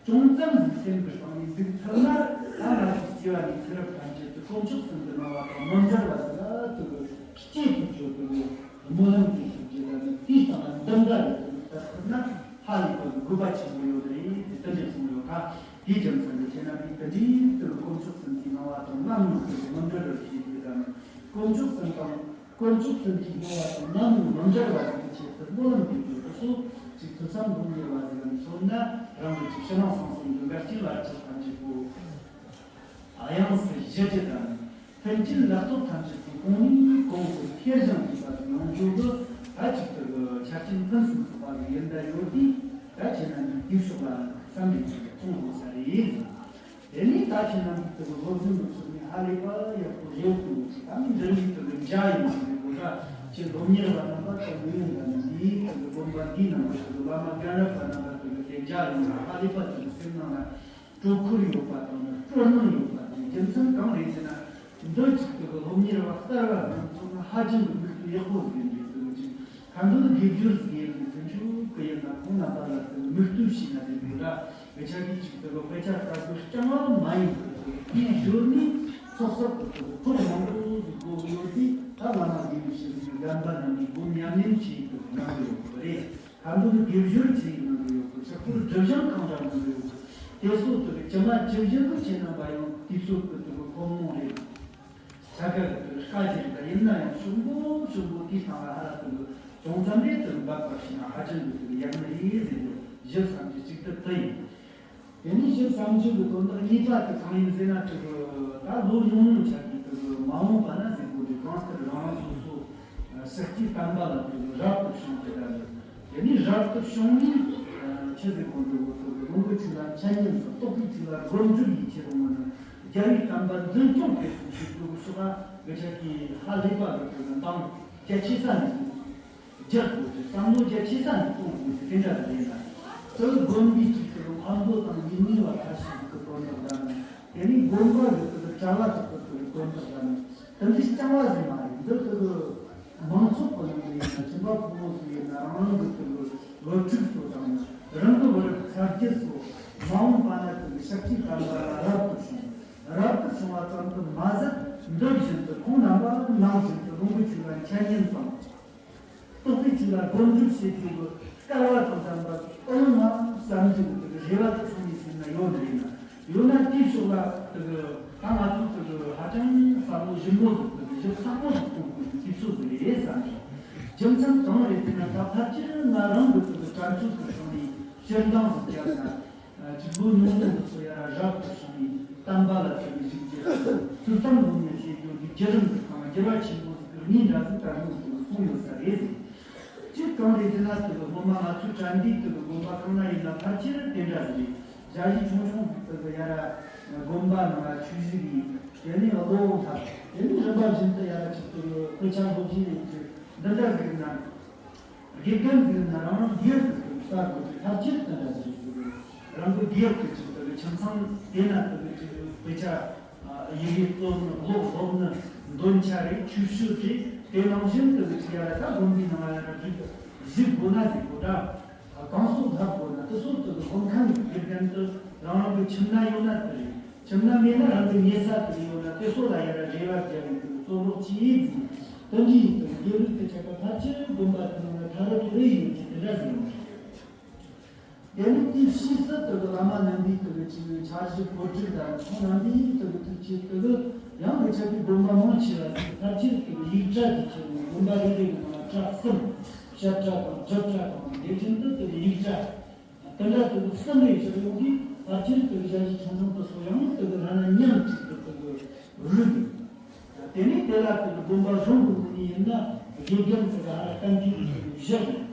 ཅུང་ཙམ་ཞིག་སེམས་ཀྱི་སྟེང་ནས་འདུག་ཐུབ་ན། ད་ང་ཚོའི་སྐྱེ་བ་ནས་ཚེ་རབས་ཐམས་ཅད་དུ་དཀོན་མཆོག་གསུམ་གྱི་གནང་བ་དང་མི་འབྲལ་བ་ཞིག་ལ་དུ་གཅེས་ཐུབ་ཆོག་དུ་སྨོན་ལམ་གྱི་ཐུགས་རྗེ་ལ་ནི། དེའི་སྟེང་ལ་འདི་འདྲ་རེད་དུ་ལྟར་ཐུབ་ན། ཧ་ལས་པ་གི་དགོས་པ་ཆེན་པོ་ཡོད་རེད་ཟེར་དེ་འདྲ་གསུངས་ཡོད་ད། དེའི་རྒྱུ་མཚན་ནི་ཁྱེད་རྣམ་པས་དེ་འདྲའི་དུ་དཀོན་མཆོག་གསུམ་གྱི་གནང་བ་དང་ནམ་ཡང་དུ་མི་འབྲལ་བར་བྱེད་དགོས་དང་། དཀོན་མཆོག་གསུམ་དང་དཀོན་མཆོག་གསུམ་གྱི་གནང་བ་དང་ནམ་ཡང་མི་འབྲལ་བ་ཟིག་གི་ཆེད་དུ་སྨོན་ལམ་འདེབས་རྒྱུ་དེ་ཚོ་ཅིག་ཐོས་བསམ་སྒོམ་ནུས་པ་ཟིག་ལ་མཚོན་ན། རང་གི་ཅིག་ཕྱི་ནང་གསང་གསུམ་གྱི་འགལ་རྐྱེན་བར་ཆད་ཐམས་ཅད་པོ་དབྱངས་སུ་གཞི་རྒྱུ་དང་། ཕན་ཆད་ལེགས་ཚོགས་ཐམས་ཅད་ཀྱི་གོང་ནས་གོང་དུ་འཕེལ་ཞིང་རྒྱས་པ་དང་ཡོངས་རྫོགས་ཀྱི་ད་ཅིག་ཏུ་ཆ་རྐྱེན་ཕུན་སུམ་ཚོགས་པ་ལ་ཡོན་ཏན་ཡོད་དེ། ད་ཁྱེད་རྣམས་ཀྱི་དུས་ཕྱོགས་ལ་བསམ་པའི་ཚུལ་གྱིས་གཏོང་དགོས་ས་རེད། དེ་ནས་ད་ཁྱེད་རྣམས་ཀྱི་དུ་སློབ་སྦྱོང་གི་ཕྱོགས་ནས་ཧ་ལས་པ་ཡག་པོ་རེད་འདུག་ད་ནི་འདིར་མི་དུ་གི་འཇའ་ཡིན་ཟེར་དགོས་འདྲ། ཁྱེད་སློབ་གཉེར་བ་རྣམ་པ་ད་མི་ཡོང་ད་ནི་འདིའི་དུ་གི་དགོན་པ་འདིའི་ནང་གི་དུ་གི་བླ་མ་རྒན་རབས་པ་རྣམ་པ་དུ་གི་དེ་འཇའ་ཡིན་ལ་ཧ་ལས་པ་དུ་གི་སེམས་ནང་ལ། སྤྲོ་ཁུར་ཡོད་པ་དང་ནི་སྤྲོ་སྣང་ཡོད་པ་དང་། རྒྱུ་མཚན་གང་རེད་ཟེར་ན། འདི་གཅིག་ཏུ་སློབ་གཉེར་བ་གསར་བ་རྣམས་ཚོ་ནི་ཧ་ཅང་གི་མིག་ལྟོས་ཡག་པོ་ཟིག་ཡིན་པའི་དོན་ཅིག་ཁ་འདོན་དགེ་སྦྱོར་ཟིག་ཡིན་པའི་ཚུལ་ཆུ་གི་ཡིན་ན། ཁོང་རྣམ་པ་ལ་དེ་མིག་ལྟོས་བྱས་ན་དེ་འདྲ་འདྲ་གི་ཆ་གི་གཅིག་ཏུ་དཔེ་ཆ་ལྟ་དགོས་རྐྱང་བ་མ་ཡིན་པར། དེའི་ཞོར་ནས་ཚོགས་གསོག་གི་ཐོག་ཐོག་མང་པོ་ཟིག་དགོས་ཀྱི་ཡོད་དེ། ད་བླ་མ་དགེ་བའི་བཤེས་གཉེན་རྒན་པ་རྣམས་ཀྱིས་སྒོམ་ཉམས་ལེན་བྱེད་དུ་གནང་གི་ཡོད་པ་རེད། ཁ་འདོན་དགེ་སྦྱོར་ཆེ་ཡི་ནང་དུ་ཡོད་དགོས། ཕྱག་ཁུར་སྒྲིབ་སྦྱང་གང་འདྲ་ནང་དུ་ཡོད་དགོས། དེ་སོགས་དུ་ཇི་མ་ཇི་བཞིན་དུ་ཁྱེད་རྣམ་པ་ཡང་དུས་ཚོད་ཀྱི་དུ་ཁོམ་མོ་རེད། ཆ་ག་གི་དུ་དཀའ་རྒྱུ་རེད། ཡིན་ན་ཡང་ཞུམ་པོ་ཞུམ་པོ་དེའི་སྟེང་ལ་ཧ་ར་དུ་ཅུང་ཙམ་རེ་དུ་འབབ་པར་ཤེས་ན་ཧ་ཅང་གི་དུ་ཡག་ནི་རེད་ཟེར་དུ་ཞིབ་བསམ་གྱི་གཅིག་ཏུ་དུ་ཡིན། དེ་ནས་ཞིབ་བསམ་གྱི་གི་དོན་དག་གཉིས་པ་དེ་གང་ཡིན་ཟེར་ན། དུ་ད་ལོ་ཉུང་ཉུང་ཆ་གི་དུ་མ་འོངས་པ་ན་ཟེར་དགོས་རེད། གང་ལྟར་རང་རང་སོ་སོ་ཤེས་བྱའི་བསྟན་པ་ལ་དུ་རབ་ཏུ་བྱུང་དེ་ལྟ་རེད། དེ་ནས་རབ་ཏུ་བྱུང་ནས་ཆི་ཟིག་གོ་འགྲོ་གོ་ཐུབ་ཀྱི། ལོངས་སྐུ་ཆོས་ལ་འཆད་ཉན་དང་རྟོགས་པའི་ཆོས་ལ་སྒོམ་སྒྲུབ་ཡིད་ཆེས་རུང་བ་ན། རྒྱལ་བའི་བསྟན་པ་འཛིན་སྐྱོང་སྤེལ་གསུམ་བྱེད་དགོས་ཤོག་གི་ཆ་གི་ཧ་ལས་པ་གི་དུ་འདང་རྒྱ་ཆེ་ས་ནས་རྒྱག་དགོས་ཀྱི། བསམ་བློ་རྒྱ་ཆེ་ས་ནས་གཏོང་དགོས་ཀྱི་དེ་འདྲ་རེད་ན། དུ་དགོན་པའི་ཆེད་དུ་མཁན་པོ་དང་ཡིན་ནི་བ་ཁ་ཤས་ཀྱི་དོན་དག་དང་། དེ་ནས་དགོན་པ་གི་དུ་གྲྭ་བ་དག་གི་དོན་དག་དང་། དེ་འདྲའི་རྐྱང་བ་ཟིག་མ་རེད། འདི་དུ་མང་ཚོགས་ཀྱི་ནང་ནས་ཡིན་ན། སྦྱིན་པ་ཕོ་མོ་ཟིག་ཡིན་ན། རང་རང་གི་དུ་བུ་ཕྲུག་ཚོ་དང་། རང་གི་བུ་རབས་ཚ་རྒྱུད་ཚོ་མ་འོངས་པ་ན་དུ་ཤེས་བྱའི་བསྟན་པ་ལ་རབ་ཏུ་བྱུང་། རབ་ཏུ་བྱུང་བ་ཙམ་དུ་མ་ཟད། འདི་བཞིན་དུ་ཁོང་རྣམ་པ་ནང་བཞིན་དུ་ལོངས་སྐུ་ཆོས་ལ་འཆད་ཉན་དང་། རྟོགས་པའི་ཆོས་ལ་སྒོམ་སྒྲུབ་བྱེད་རྒྱུ་གི་སྐལ་བ་དང་ལྡན་པ་ཨོ་ལོ་ན་བསམ་རྒྱུ་གི་རེ་བ་དེ་ཚང་མའི་སེམས་ན་ཡོད་ནི་ཡིན་ན། ཡོད་ན་དེའི་ཕྱོགས་ལ་དེ་གི་ད་ང་ཚོ་དེ་གི་ཧ་ཅང་བསམ་བློ་ཞིབ་མོ་ཟིག་དེ་གི་ཞིབ་ཚགས་པོ་ཟིག་གཏོང་དགོས་ཀྱི་དུས་ཚོད་ཟིག་རེད་བསམ་བྱུང་། རྒྱུ་མཚན་གང་རེད་ཟེར་ན། ད་ཕལ་ཆེར་ང་རང་གི་དེ་གི་དྲན་ཚོད་ཀྱི་སྟེང་ནས་སྤྱིར་བཏང་ཟིག་བརྒྱབ་ན། ཅིག་ལོ་ཉུང་ཉུང་དུ་སོ་ཡ་ར་རབ་ཏུ་བྱུང་ནས་བསྟན་པ་ལ་བརྩོན་ནས་ཞུགས་རྒྱུ། ཐོས་བསམ་སྒོམ་ནས་བྱེད་རྒྱུ་གི་བརྒྱུད་རིམ་གྱི་སྟེང་འགྱུར་བ་ཆེན་པོ་ཟིག་གི་གནས་འདྲ་ཟིག་ད་ལོ་ཟིག་སོང་ཡོད་ས་རེད་ཟེར། གཅིག་གང་རེད་ཟེར་ན། དེ་གི་སྔོན་མ་ང་ཚོའི་གྲྭ་འདིའི་དེ་གི་དགོན་པ་གང་ན་ཡིན་ན་ཕལ་ཆེར་དེ་འདྲ་ཟིག་རེད། ཞལ་བཞེས་ཆུང་ཆུང་ཟིག་དེ་གི་ཡ་ར་དགོན་པ་ནང་ལ་ཆོས་གཞིས་གི། དེ་ནས་བློ་ལྷབ། དེ་ནས་རིམ་པ་བཞིན་དུ་ཡ་ར་ཅིག་དེ་གི་དཔེ་ཆ་སློབ་གཞི་ལས་ཀྱི་འདི་འདྲ་ཟིག་ན། དགེ་རྒན་ཟིག་ན་རང་རང་སྒེར་དུ་དེ་གི་ལྟ་དགོས་ཀྱི་ཐབས་ཇུས་དེ་འདྲ་ཟིག་རེད། རང་གི་སྒེར་དུ་ཅིག་དེ་གི་ཁྱིམ་ཚང་དེ་ན་དེ་གི་ཅིག་དཔེ་ཆ་ཡི་གེ་རྩོམ་ནི་ཀློག་སློབ་ནི་འདོན་ཆ་རེད། ཆོས་སྤྱོད་རེད། དེ་ནང་བཞིན་དུ་ཅིག་ཡ་ར་ད་དགོན་པའི་ནང་ལ་ཡ་ར་རིག་གཞི་དགོས་ན་ཟིག་གོ་ད། གང་སོགས་ལྷབ་དགོས་ན་དེ་སོགས་དུ་སློབ་མཁན་གྱི་དགེ་རྒན་དུ་རང་རང་གི་ཁྱིམ་ན་ཡོད་ན་དེ་རེད། ཁྱིམ་ན་མེད་ན་རང་གི་ཉེ་ས་དུ་ཡོད་ན་དེ་སོགས་ལ་ཡ་ར་རེ་བ་རྒྱག་ཡིན་དུ་གཙོ་རོགས་ཀྱིས་ཡིད་ཟིན་དོན་གྱི་ཡིན་དུ་དགེ་ལུགས་དུ་ཆ་ག་ཕལ་ཆེར་དགོན་པ་དུ་ནང་ལ་ཐ་རུ་ཐུ་རེ་ཡིན་གྱི་དེ་འདྲ་ཟིན། དེ་ནི་དེའི་ཕྱིས་སུ་དུ་བླ་མ་རྣམ་པའི་དུ་ཆེ་བའི་འཆར་གཞི་བཀོད་སྒྲིག་དང་ཁོང་རྣམ་པའི་དུ་ཐུགས་ཆེ་དུ་ཡང་གི་ཆ་གི་དགོན་པ་མང་ཆེ་བ་ཕལ་ཆེར་དུ་ཡིག་གྲྭ་དུ་ཆེ་བའི་དགོན་པ་རེ་རེ་གི་ནང་ལ་གྲྭ་གསུམ། བཤད་གྲྭ་དང་སྒྲུབ་གྲྭ་དང་དེ་བཞིན་དུ་དེ་ཡིག་གྲྭ་དེ་འདྲ་དེ་གསུམ་རེ་བཞག་ཡོང་དུས་ཕལ་ཆེར་དེ་གི་ཞལ་བཞེས་ཆུང་ཆུང་དུ་སོགས་ཡང་དེ་གི་ལྷ་ན་མཉམ་གཅིག་ཏུ་དེ་གི་རུལ་ཡོད། དེ་ནས་དེ་ལ་དེ་གི་དགོན་པ་གཞུང་གི་ངོས་ནས་ཡིན་ན་དགེ་རྒན་དེ་གི་ཧ་ལ་གཏན་འཁེལ་གྱི་བཞག་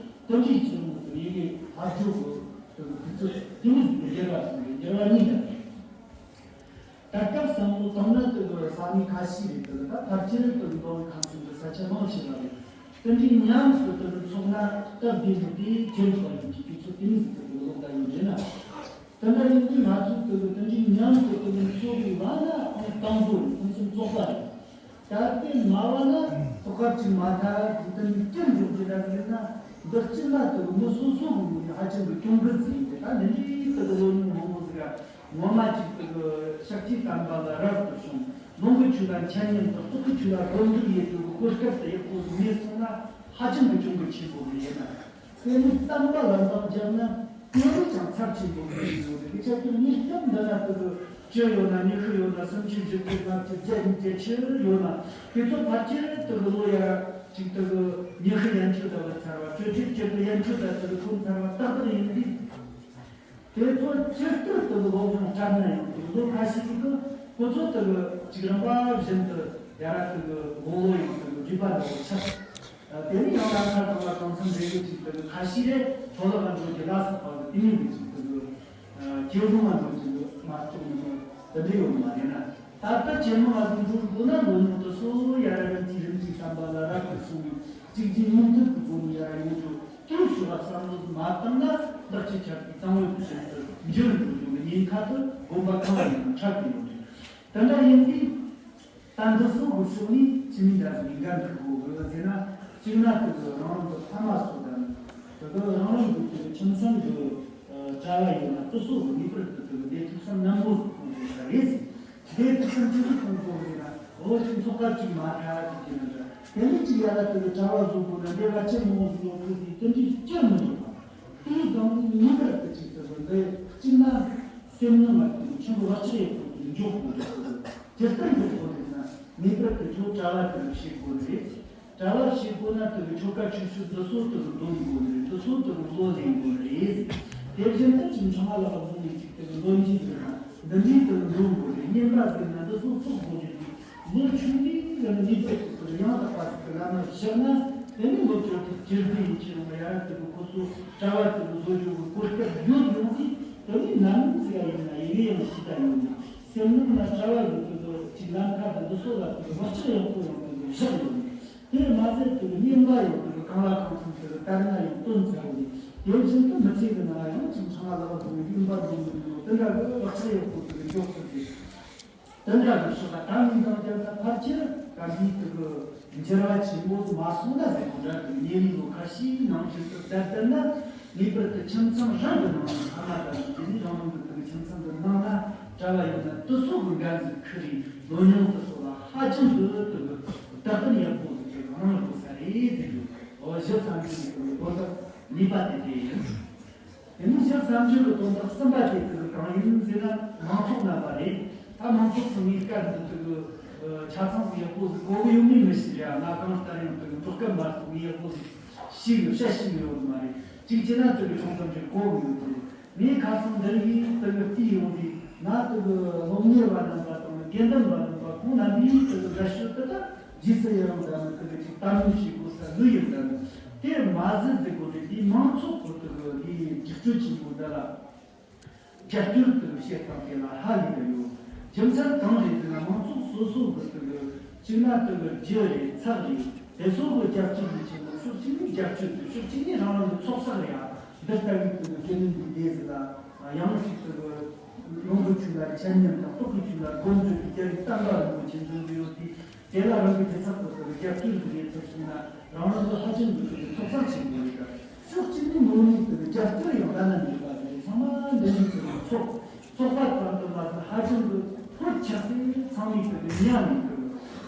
ཡོད། དེ་འདྲའི་ཆུ་ལུང་དེ་ཡི་གེ་ཕར་ཕྱོགས་གི་དེ་གི་དུས་ཚོད་དེ་ནས་དེ་གི་འགྱུར་བ་སོང་བའི་འགྱུར་བ་གཉིས་ལ། ད་སྐབས་སང་ལོ་དང་ན་དེ་གི་ས་གནས་ཁ་ཤས་རེད། དེ་གི་ད་ཕལ་ཆེར་དེ་གི་མདོ་ཁམས་གསུམ་གི་ས་ཆ་མང་ཆེ་བ་རེད། དེ་འདྲའི་ཉམས་སུ་དེ་གི་ཚོགས་ན་སྟབས་བདེ་མི་དེ་ཁྱེད་ཚོ་ཡིན་གྱི་དུས་ཚོད་དེ་ནས་དེ་གི་ལོག་ད་ཡོད་རེད་ན། དེ་འདྲ་ཡིན་དུས་ང་ཚོས་དེ་གི་དེ་འདྲའི་ཉམས་སུ་དེ་གི་ཚོགས་པའི་བ་ན་ཁོང་དང་པོ་རེད། ཁོང་ཚོ་ཚོགས་པ་རེད། ད་ལྟའི་མ་བ་ན་ཚོགས་སྐབས་ཅིག་མ་ཐག་དེ་ནི་སྐྱོན་འཇོག་རྒྱུ་འདྲ་ཟིག་ཡིན་ན། འདི་སྤྱིར་ན་དེ་གི་མི་སོ་སོ་གི་ངོས་ནས་ཧ་ཅང་གི་གྱོང་གུད་ཟིག་ཡིན་ཏེ། ད་འདི་འདྲའི་དེ་གི་ལོ་ཉུང་མང་པོ་ཟིག་ག་ངོ་མ་ཅིག་དེ་གི་ཤཱཀྱའི་བསྟན་པ་ལ་རབ་ཏུ་བྱུང་། ལུང་གི་ཆོས་ལ་འཆད་ཉན་དང་། རྟོགས་ཀྱི་ཆོས་ལ་སྒོམ་སྒྲུབ་ཡེད་རྒྱུ་གི་གོ་སྐབས་དེ་ཡག་པོ་ཟིག་མེད་སོང་ན་ཧ་ཅང་གི་གྱོང་གུད་ཆེན་པོ་ཟིག་ཡིན་ན། དེ་ནི་བསྟན་པ་ལ་འདང་རྒྱག་ན་དེ་ནི་ཅང་ཚབས་ཆེན་པོ་མི་ཡོད་རེད། དེ་ཆ་དེ་ཉིས་སྟོང་འདི་ན་དེ་གི་བཅུ་ཡོད་ན། ཉི་ཤུ་ཡོད་ན། སུམ་ཅུ། བཞི་བཅུ། ལྔ་བཅུ། བརྒྱད་ཅུ། བརྒྱད་ཅུ་ཡོད་ན། དེ་ཚོ་ཕལ་ཆེར་དེ་གི་ལོ་ཡ་ཅིག་དེ་གི་ཉི་ཤུ་ཡན་ཆོད་ལྟ་བུ་ཚར་བ། བཅུ་ཁྲི་བཅུ་དགུ་ཡན་ཆོད་ལྟ་དེ་གི་ཐོན་ཚར་བ་ཏག་ཏག་ཡིན་དུས། དེ་ཚོ་སྤྱིར་བཏང་དེ་གི་སློབ་སྦྱོང་སྤྲད་ན་ཡང་དེ་གི་ལོ་ཁ་ཤས་ཀྱི་ཁོ་ཚོ་དེ་གི་ཅིག་རིམ་པ་བཞིན་དུ་ཡ་ར་དེ་གི་དགུང་ལོ་ཡང་དེ་གི་རྒྱུད་པ་འདྲ་བོ་ཆགས། དེ་ནས་ཡང་ན་ཁ་གང་ལ་གང་འཚམ་རེ་རེ་ཅིག་དེ་གི་ཁ་ཤས་རེ་མཐོ་སློབ་ལ་འགྲོ་རྒྱུ་ལ་སོགས་པ་གི་དེ་མིན་གྱི་ཅིག་དེ་གི་ཇེ་རུང་ལ་འགྲོ་རྒྱུ་མ་གཏོགས་མི་འདུག་དེ་འདྲ་ཡོད་མ་རེད་ན། ད་ལྟ་ཇེ་མང་ལ་འགྲོ་དགོས་ན་ལོ་ཉུང་དུ་སོ་ཡ་ར་རིམ་གྱིས་རིམ་གྱིས་བསམ་པ་ལ་རབ་ཏུ་བྱུང་བའི་གཅིག་རྗེས་གཉིས་མཐུད་ཀྱི་སྒོ་ནས་ཡ་ར་ཡོང་རྒྱུ་དེའི་ཕྱོགས་ལ་བསམ་བློ་མ་བཏང་ན་བདག་གཅིག་ཆར་གྱི་གཙང་བོའི་དུས་ཆེན་དུ་འགྱུར་འགྲོ་རྒྱུ་གི་ཉེན་ཁ་དེ་དགོན་པ་གང་ལ་ཡིན་ན་འཕྲད་ཀྱི་ཡོད་རེད། དེ་འདྲ་ཡིན་དུས། ད་འདི་ཚོ་གི་ཕྱོགས་ནས་ཅི་མི་འདྲ་ཟིག་འགན་འཁུར་དགོས་དགོས་ཟེར་ན། གཅིག་ན་དེ་གི་རང་རང་གི་ཕ་མ་སོ་དང་། དེ་གི་རང་རང་གི་དེ་གི་ཁྱིམ་ཚང་གི་གྲྭ་བ་ཡོད་ན་དེ་ཚོ་གི་ངེས་པར་དུ་དེ་གི་བདེ་ཐུགས་བསམ་ནན་པོ་ཟིག་གཏོང་དགོས་ས་རེད་ཟེར། བདེ་ཐུགས་བསམ་ཅི་ཟིག་གཏོང་དགོས་ཟེར་ན། འོ་ཅིག་ཚོགས་སྐབས་ཅིག་མ་ཐག་ཅིག་གི་ནང་དུ་དེ་ནས་ཅིག་ཡ་ར་དེ་གི་གྲྭ་བ་བཟོ་དགོས་ན་འདི་བ་ཆེ་མང་བོ་ཟིག་ཡོད་དགོས་ཟེར། དེ་འདྲའི་སྐྱོན་མི་འཇོག་པ། དེའི་སྒང་ནས་ངེས་པར་དུ་ཅིག་དེ་གི་འདི་གཅིག་ན་སེམས་ནང་ལ་དེ་གི་ཆེན་པོ་བག་ཆགས་ཡོད་དགོས་དེ་འཇོག་དགོས་རེད། སྤྱིར་བཏང་གི་ཐོག་ནས་ན་ངེས་པར་དུ་ཁྱོད་གྲྭ་བ་དེ་ལ་བྱེད་དགོས་ནི་རེད། གྲྭ་བ་བྱེད་དགོས་ན་དེ་གི་ཆོ་ག་ཆོས་སྤྱོད་འདི་ཚོ་དེ་གི་འདོན་དགོས་ནི་རེད། འདི་ཚོ་དེ་གི་བློ་ལེན་དགོས་ནི་རེད། དེ་བཞིན་དུ་ཅིག་ཆུང་མ་ལ་བཟུང་ནས་ཅིག་དེ་གི་འདོན་གྱི་ཟེར་ན་འདི་འདྲའི་དེ་གི་འདོན་དགོས་རེད། བསྙེན་པ་ཟེར་ན་འདི་ཚོ་ཚོགས་དགོས་རེད། ལོ་ཆུང་དུས་ཀྱི་ངེས་པར་དུ་དེ་གི་ཡང་དག་པ་ཟིག་གི་ལམ་ལ་བཞག་ན་དེ་ནི་ལོ་བཅོ་ལྔ་བཅུ་བདུན་ཡིན་ཕྱིར་ཡང་ཡ་ར་དེ་གི་ཁོ་ཚོ་གྲྭ་བ་དེ་གི་བཟོ་རྒྱུ་གི་གོ་སྐབས་ཡོད་ཡོང་དུས། དེ་ནི་ནམ་ཟིག་ཡིན་ན་ཡི་གེ་ཡང་ཤེས་ད་ཡོད་ན། སེམས་ནང་ན་གྲྭ་བ་ཡོད་དུས་དུ་ཅིག་ལམ་ཁ་དང་འདི་ཚོ་ལ་དུ་བག་ཆགས་ཡག་པོ་ཡོང་དུས་དུ་བཞག་ཡོད་ནི། དེར་མ་ཟད་དུ་བསྙེན་པ་ཡོད་དུས་གང་ལ་གང་འཚམ་དུ་དར་ན་ཡང་སྟོན་ཚར་བ་ནི། དེ་བཞིན་དུ་མི་ཚེ་གི་ནང་ཡང་ཅིག་ཚང་མ་ལ་བ་དུ་བསྙེན་པ་ཡོང་དུས་དུ་དེ་འདྲ་གི་བག་ཆགས་ཡག་པོ་དུ་འཇོག་ཐུབ་སྟེ། དེ་འདྲ་གི་ཕྱོགས་ལ་ད་ངས་འདང་རྒྱབ་ན་ཕལ་ཆེར་ག་འདིའི་དུ་གི་འགྱུར་བ་ཆེན་པོ་དུ་མ་སོང་ན་ཟེར་གོ་འདྲ་དུ་ཉེ་བའི་ལོ་ཁ་ཤས་ནང་བཞིན་དུ་བསྡད་བསྡད་ན། ངེས་པར་དུ་ཁྱིམ་ཚང་རང་གི་ནང་ནས་ཕ་མ་དང་དེ་ནས་རང་རང་གི་དེ་གི་ཁྱིམ་ཚང་གི་ནང་ན་གྲྭ་བ་ཡོད་ན་དེ་ཚོ་གི་འགན་ཟིག་ཁུར་རེ་ལོ་ཉུང་དེ་ཚོ་ལ་ཧ་ཅང་གི་དེ་གི་བདག་དོན་ཡག་པོ་ཟིག་གི་གནང་དགོས་ས་རེད་ཟེར་རྒྱུ། འོ་གཞི་བསམ་གྱི་ཡོད་པའི་དོན་དག་གཉིས་པ་དེ་དེ་ཡིན། དེ་ནས་གཞི་བསམ་གྱི་གི་དོན་དག་གསུམ་པ་དེ་དེ་གི་གང་ཡིན་ཟེར་ན་མང་ཚོགས་རྣམ་པ་རེད། ད་མང་ཚོགས་ཚོ་ངའི་སྐད་འདི་དེ་གི་ཆ་ཚང་ཟིག་ཡག་པོ་ཟིག་གོ་གི་ཡོད་མེད་མི་ཤེས་ར། ང་གང་ལྟར་ཡང་དེ་གི་འབྲོག་སྐད་མ་གཏོགས་ངས་ཡག་པོ་ཟིག་ཤེས་ཡོད་བཤད་ཤེས་ཡོད་མ་རེད། གཅིག་བྱས་ན་དེ་གི་ཆུང་ཙམ་ཞིག་གོ་གི་ཡོད་དེ། ངས་ཁ་སང་འདིར་ཡིན་དེ་གི་བལྟས་ཡོང་དུས་ང་དེ་གི་སློབ་གཉེར་བ་རྣམ་པ་དང་དགེ་འདུན་པ་རྣམ་པ་ཁོང་རྣམ་པས་དེ་གི་དགའ་ཤོས་དེ་དག་རྗེས་སུ་ཡི་རང་དང་དེ་གི་ཅིག་གཏམ་གླེང་བྱེད་དགོས་ས་ལོས་ཡིན་དང་། དེར་མ་ཟད་དེ་གོ་དེ་དེའི་མང་ཚོགས་ཁོ་དེ་གི་དེའི་སྒྲིག་སྤྲོད་ཆེན་པོ་འདི་ལ། རྒྱབ་སྐྱོར་དུ་བྱེད་སྟངས་དེ་ལ་ཧ་ལས་པ་ཡོད། རྒྱུ་མཚན་གང་རེད་ཟེར་ན། མང་ཚོགས་སོ་སོ་གི་དུ་གཅིག་ན་དུ་གི་རྒྱུ་རེད། ཚབ་རེད། དེ་ཚོ་གི་རྒྱབ་སྐྱོར་མི་ཆེན་པོ། ཕྱོགས་གཅིག་ནས་རྒྱབ་སྐྱོར་དུ། ཕྱོགས་གཅིག་ནས་རང་རང་གི་ཚོགས་བསགས་རེད་ཨ། འདི་ལྟ་བུའི་དུ་གི་དགེ་འདུན་པའི་སྡེ་ཟིག་ལ་ཡང་ཞིག་དུ་གི་ལུང་གི་ཆོས་ལ་འཆད་ཉན་དང་རྟོགས་པའི་ཆོས་ལ་སྒོམ་སྒྲུབ་ཀྱི་རྒྱ་རིགས་བསྟན་པ་རིན་པོ་ཆེ་འཛིན་གྱི་ཡོད་དུས། དེ་ལ་རང་གི་དེ་ཚབ་ཏུ་དུ་རྒྱབ་སྐྱོར་ཟིག་ཡེད་ཐུབ་སོང་ན། རང་རང་གི་ཧ་ཅང་གི་དུ་ཚོགས་བསགས་ཆེན་པོ་རེད་ཀ། ཕྱོགས་གཅིག་ནས་དངོས་གནས་དུ་རྒྱབ་སྐྱོར་ཡང་བླ་ན་མེད་པ་ཟིག་རེད། ཚང་མ་འདི་ནས་དུ་ཚོགས་ཚོགས་པ་ཙམ་དུ་མ་ཟད། ཧ་ཅང་གི་ཕོད་ཆགས་སེ་ཚང་མས་དུ་མཉམ་ནས་དུ་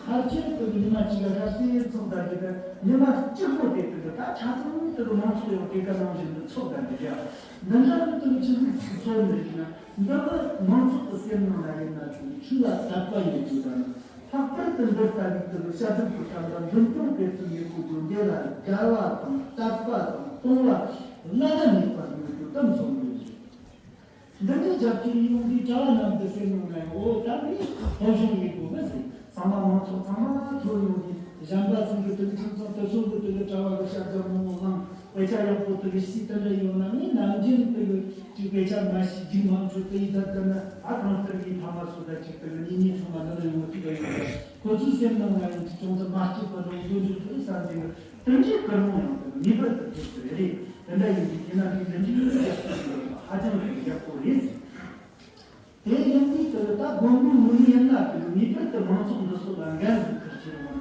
ཕལ་ཆེར་དུ་ཉི་མ་གཅིག་ག་ཤར་སེ་ཚོགས་བསྡད་རྒྱུ་དེ། ཉི་མ་གཅིག་པོ་དེ་དུ་ད་ཆ་ཚང་དུ་མང་ཚོགས་ཡང་དེ་ག་ནང་བཞིན་དུ་ཚོགས་བསྡད་རྒྱུ་རེད། འདི་འདྲ་ནི་དུ་ཆི་ཟིག་ཚོགས་ནས་ན། འདི་ནི་མང་ཚོགས་ཀྱི་སེམས་ནང་ལ་ཡིན་ན་དུ་ཆོས་ལ་དད་པ་ཡོད་རྒྱུ་དང་། ལྷག་པར་དུ་འདི་ལྟ་བུའི་དུ་བཤད་སྒྲུབ་ཀྱི་ཐབས་ལ་འདུན་སྐྱོང་དེ་ཚོ་ཡོད་དགོས་རྒྱུ། འདི་ལ་དགའ་བ་དང་དད་པ་དང་གཏོང་བ་བླ་ན་མེད་པ་ཡོད་རྒྱུ་དམ་སོང་ཡོད་རེད། འདི་ནས་རྒྱབ་སྐྱོར་ཡོང་དུས་གྲྭ་བ་རྣམས་ཀྱི་སེམས་ནང་ན་ཡང་འོ་ད་ནི་སློབ་སྦྱོང་ཡེད་དགོས་མ་ཟེར། ཚང་མ་མང་ཚོགས་ཚང་མ་ཐོན་ཡོང་དུས། གཞན་པ་ཚང་གི་དུ་ཁྱིམ་ཚང་དུ་ཚོགས་གི་དུ་གི་གྲྭ་བ་གི་ཤ་རྒྱ་མོ་བླངས། དཔེ་ཆ་ཡག་པོ་དུ་གི་ཤེས་དེ་འདྲ་ཡོད་ན། ངས་ནམ་རྒྱུན་དུ་གི་ཅིག་དཔེ་ཆ་མ་ཤེས་རྒྱུ་མང་ཆུ་དུ་ཡི་ད་དུ་ན་ཨ་གང་ལྟར་གི་ཕ་མ་སུ་ད་ཅིག་དུ་གི་ཉིན་ཉིན་ཚང་མ་འདི་ན་ཡོང་གི་ཐུག་ག་ཡོད་ལ། ཁོ་ཚོའི་སེམས་ནང་ང་ཡང་ཅིག་ཅུང་ཙམ་མ་སྐྱིད་པ་རང་འདོད་འཇུག་ཐུབ་བསམ་གྱི། དེ་འདྲའི་སྐུལ་སློང་ཡང་དུ་ངེས་པར་དུ་ཐེབས་ཀྱི་རེད། དེ་འདྲ་ཡིན་དུས་དེ་ན་དེ་འདི་འདྲའི་ཡག་པོ་ཡོད་པ་ཧ་ཅང་གི་ཡག་པོ་རེད། དེ་ཡིན་དུས་དེ་ད་དགོན་པའི་ངོས་ནས་ཡིན་ན་དེ་ངེས་པར་དུ་མང་ཚོགས་འདི་ཚོ་ལ་འགན་ཟིག་ཁུར་ཁྱེར་འོང་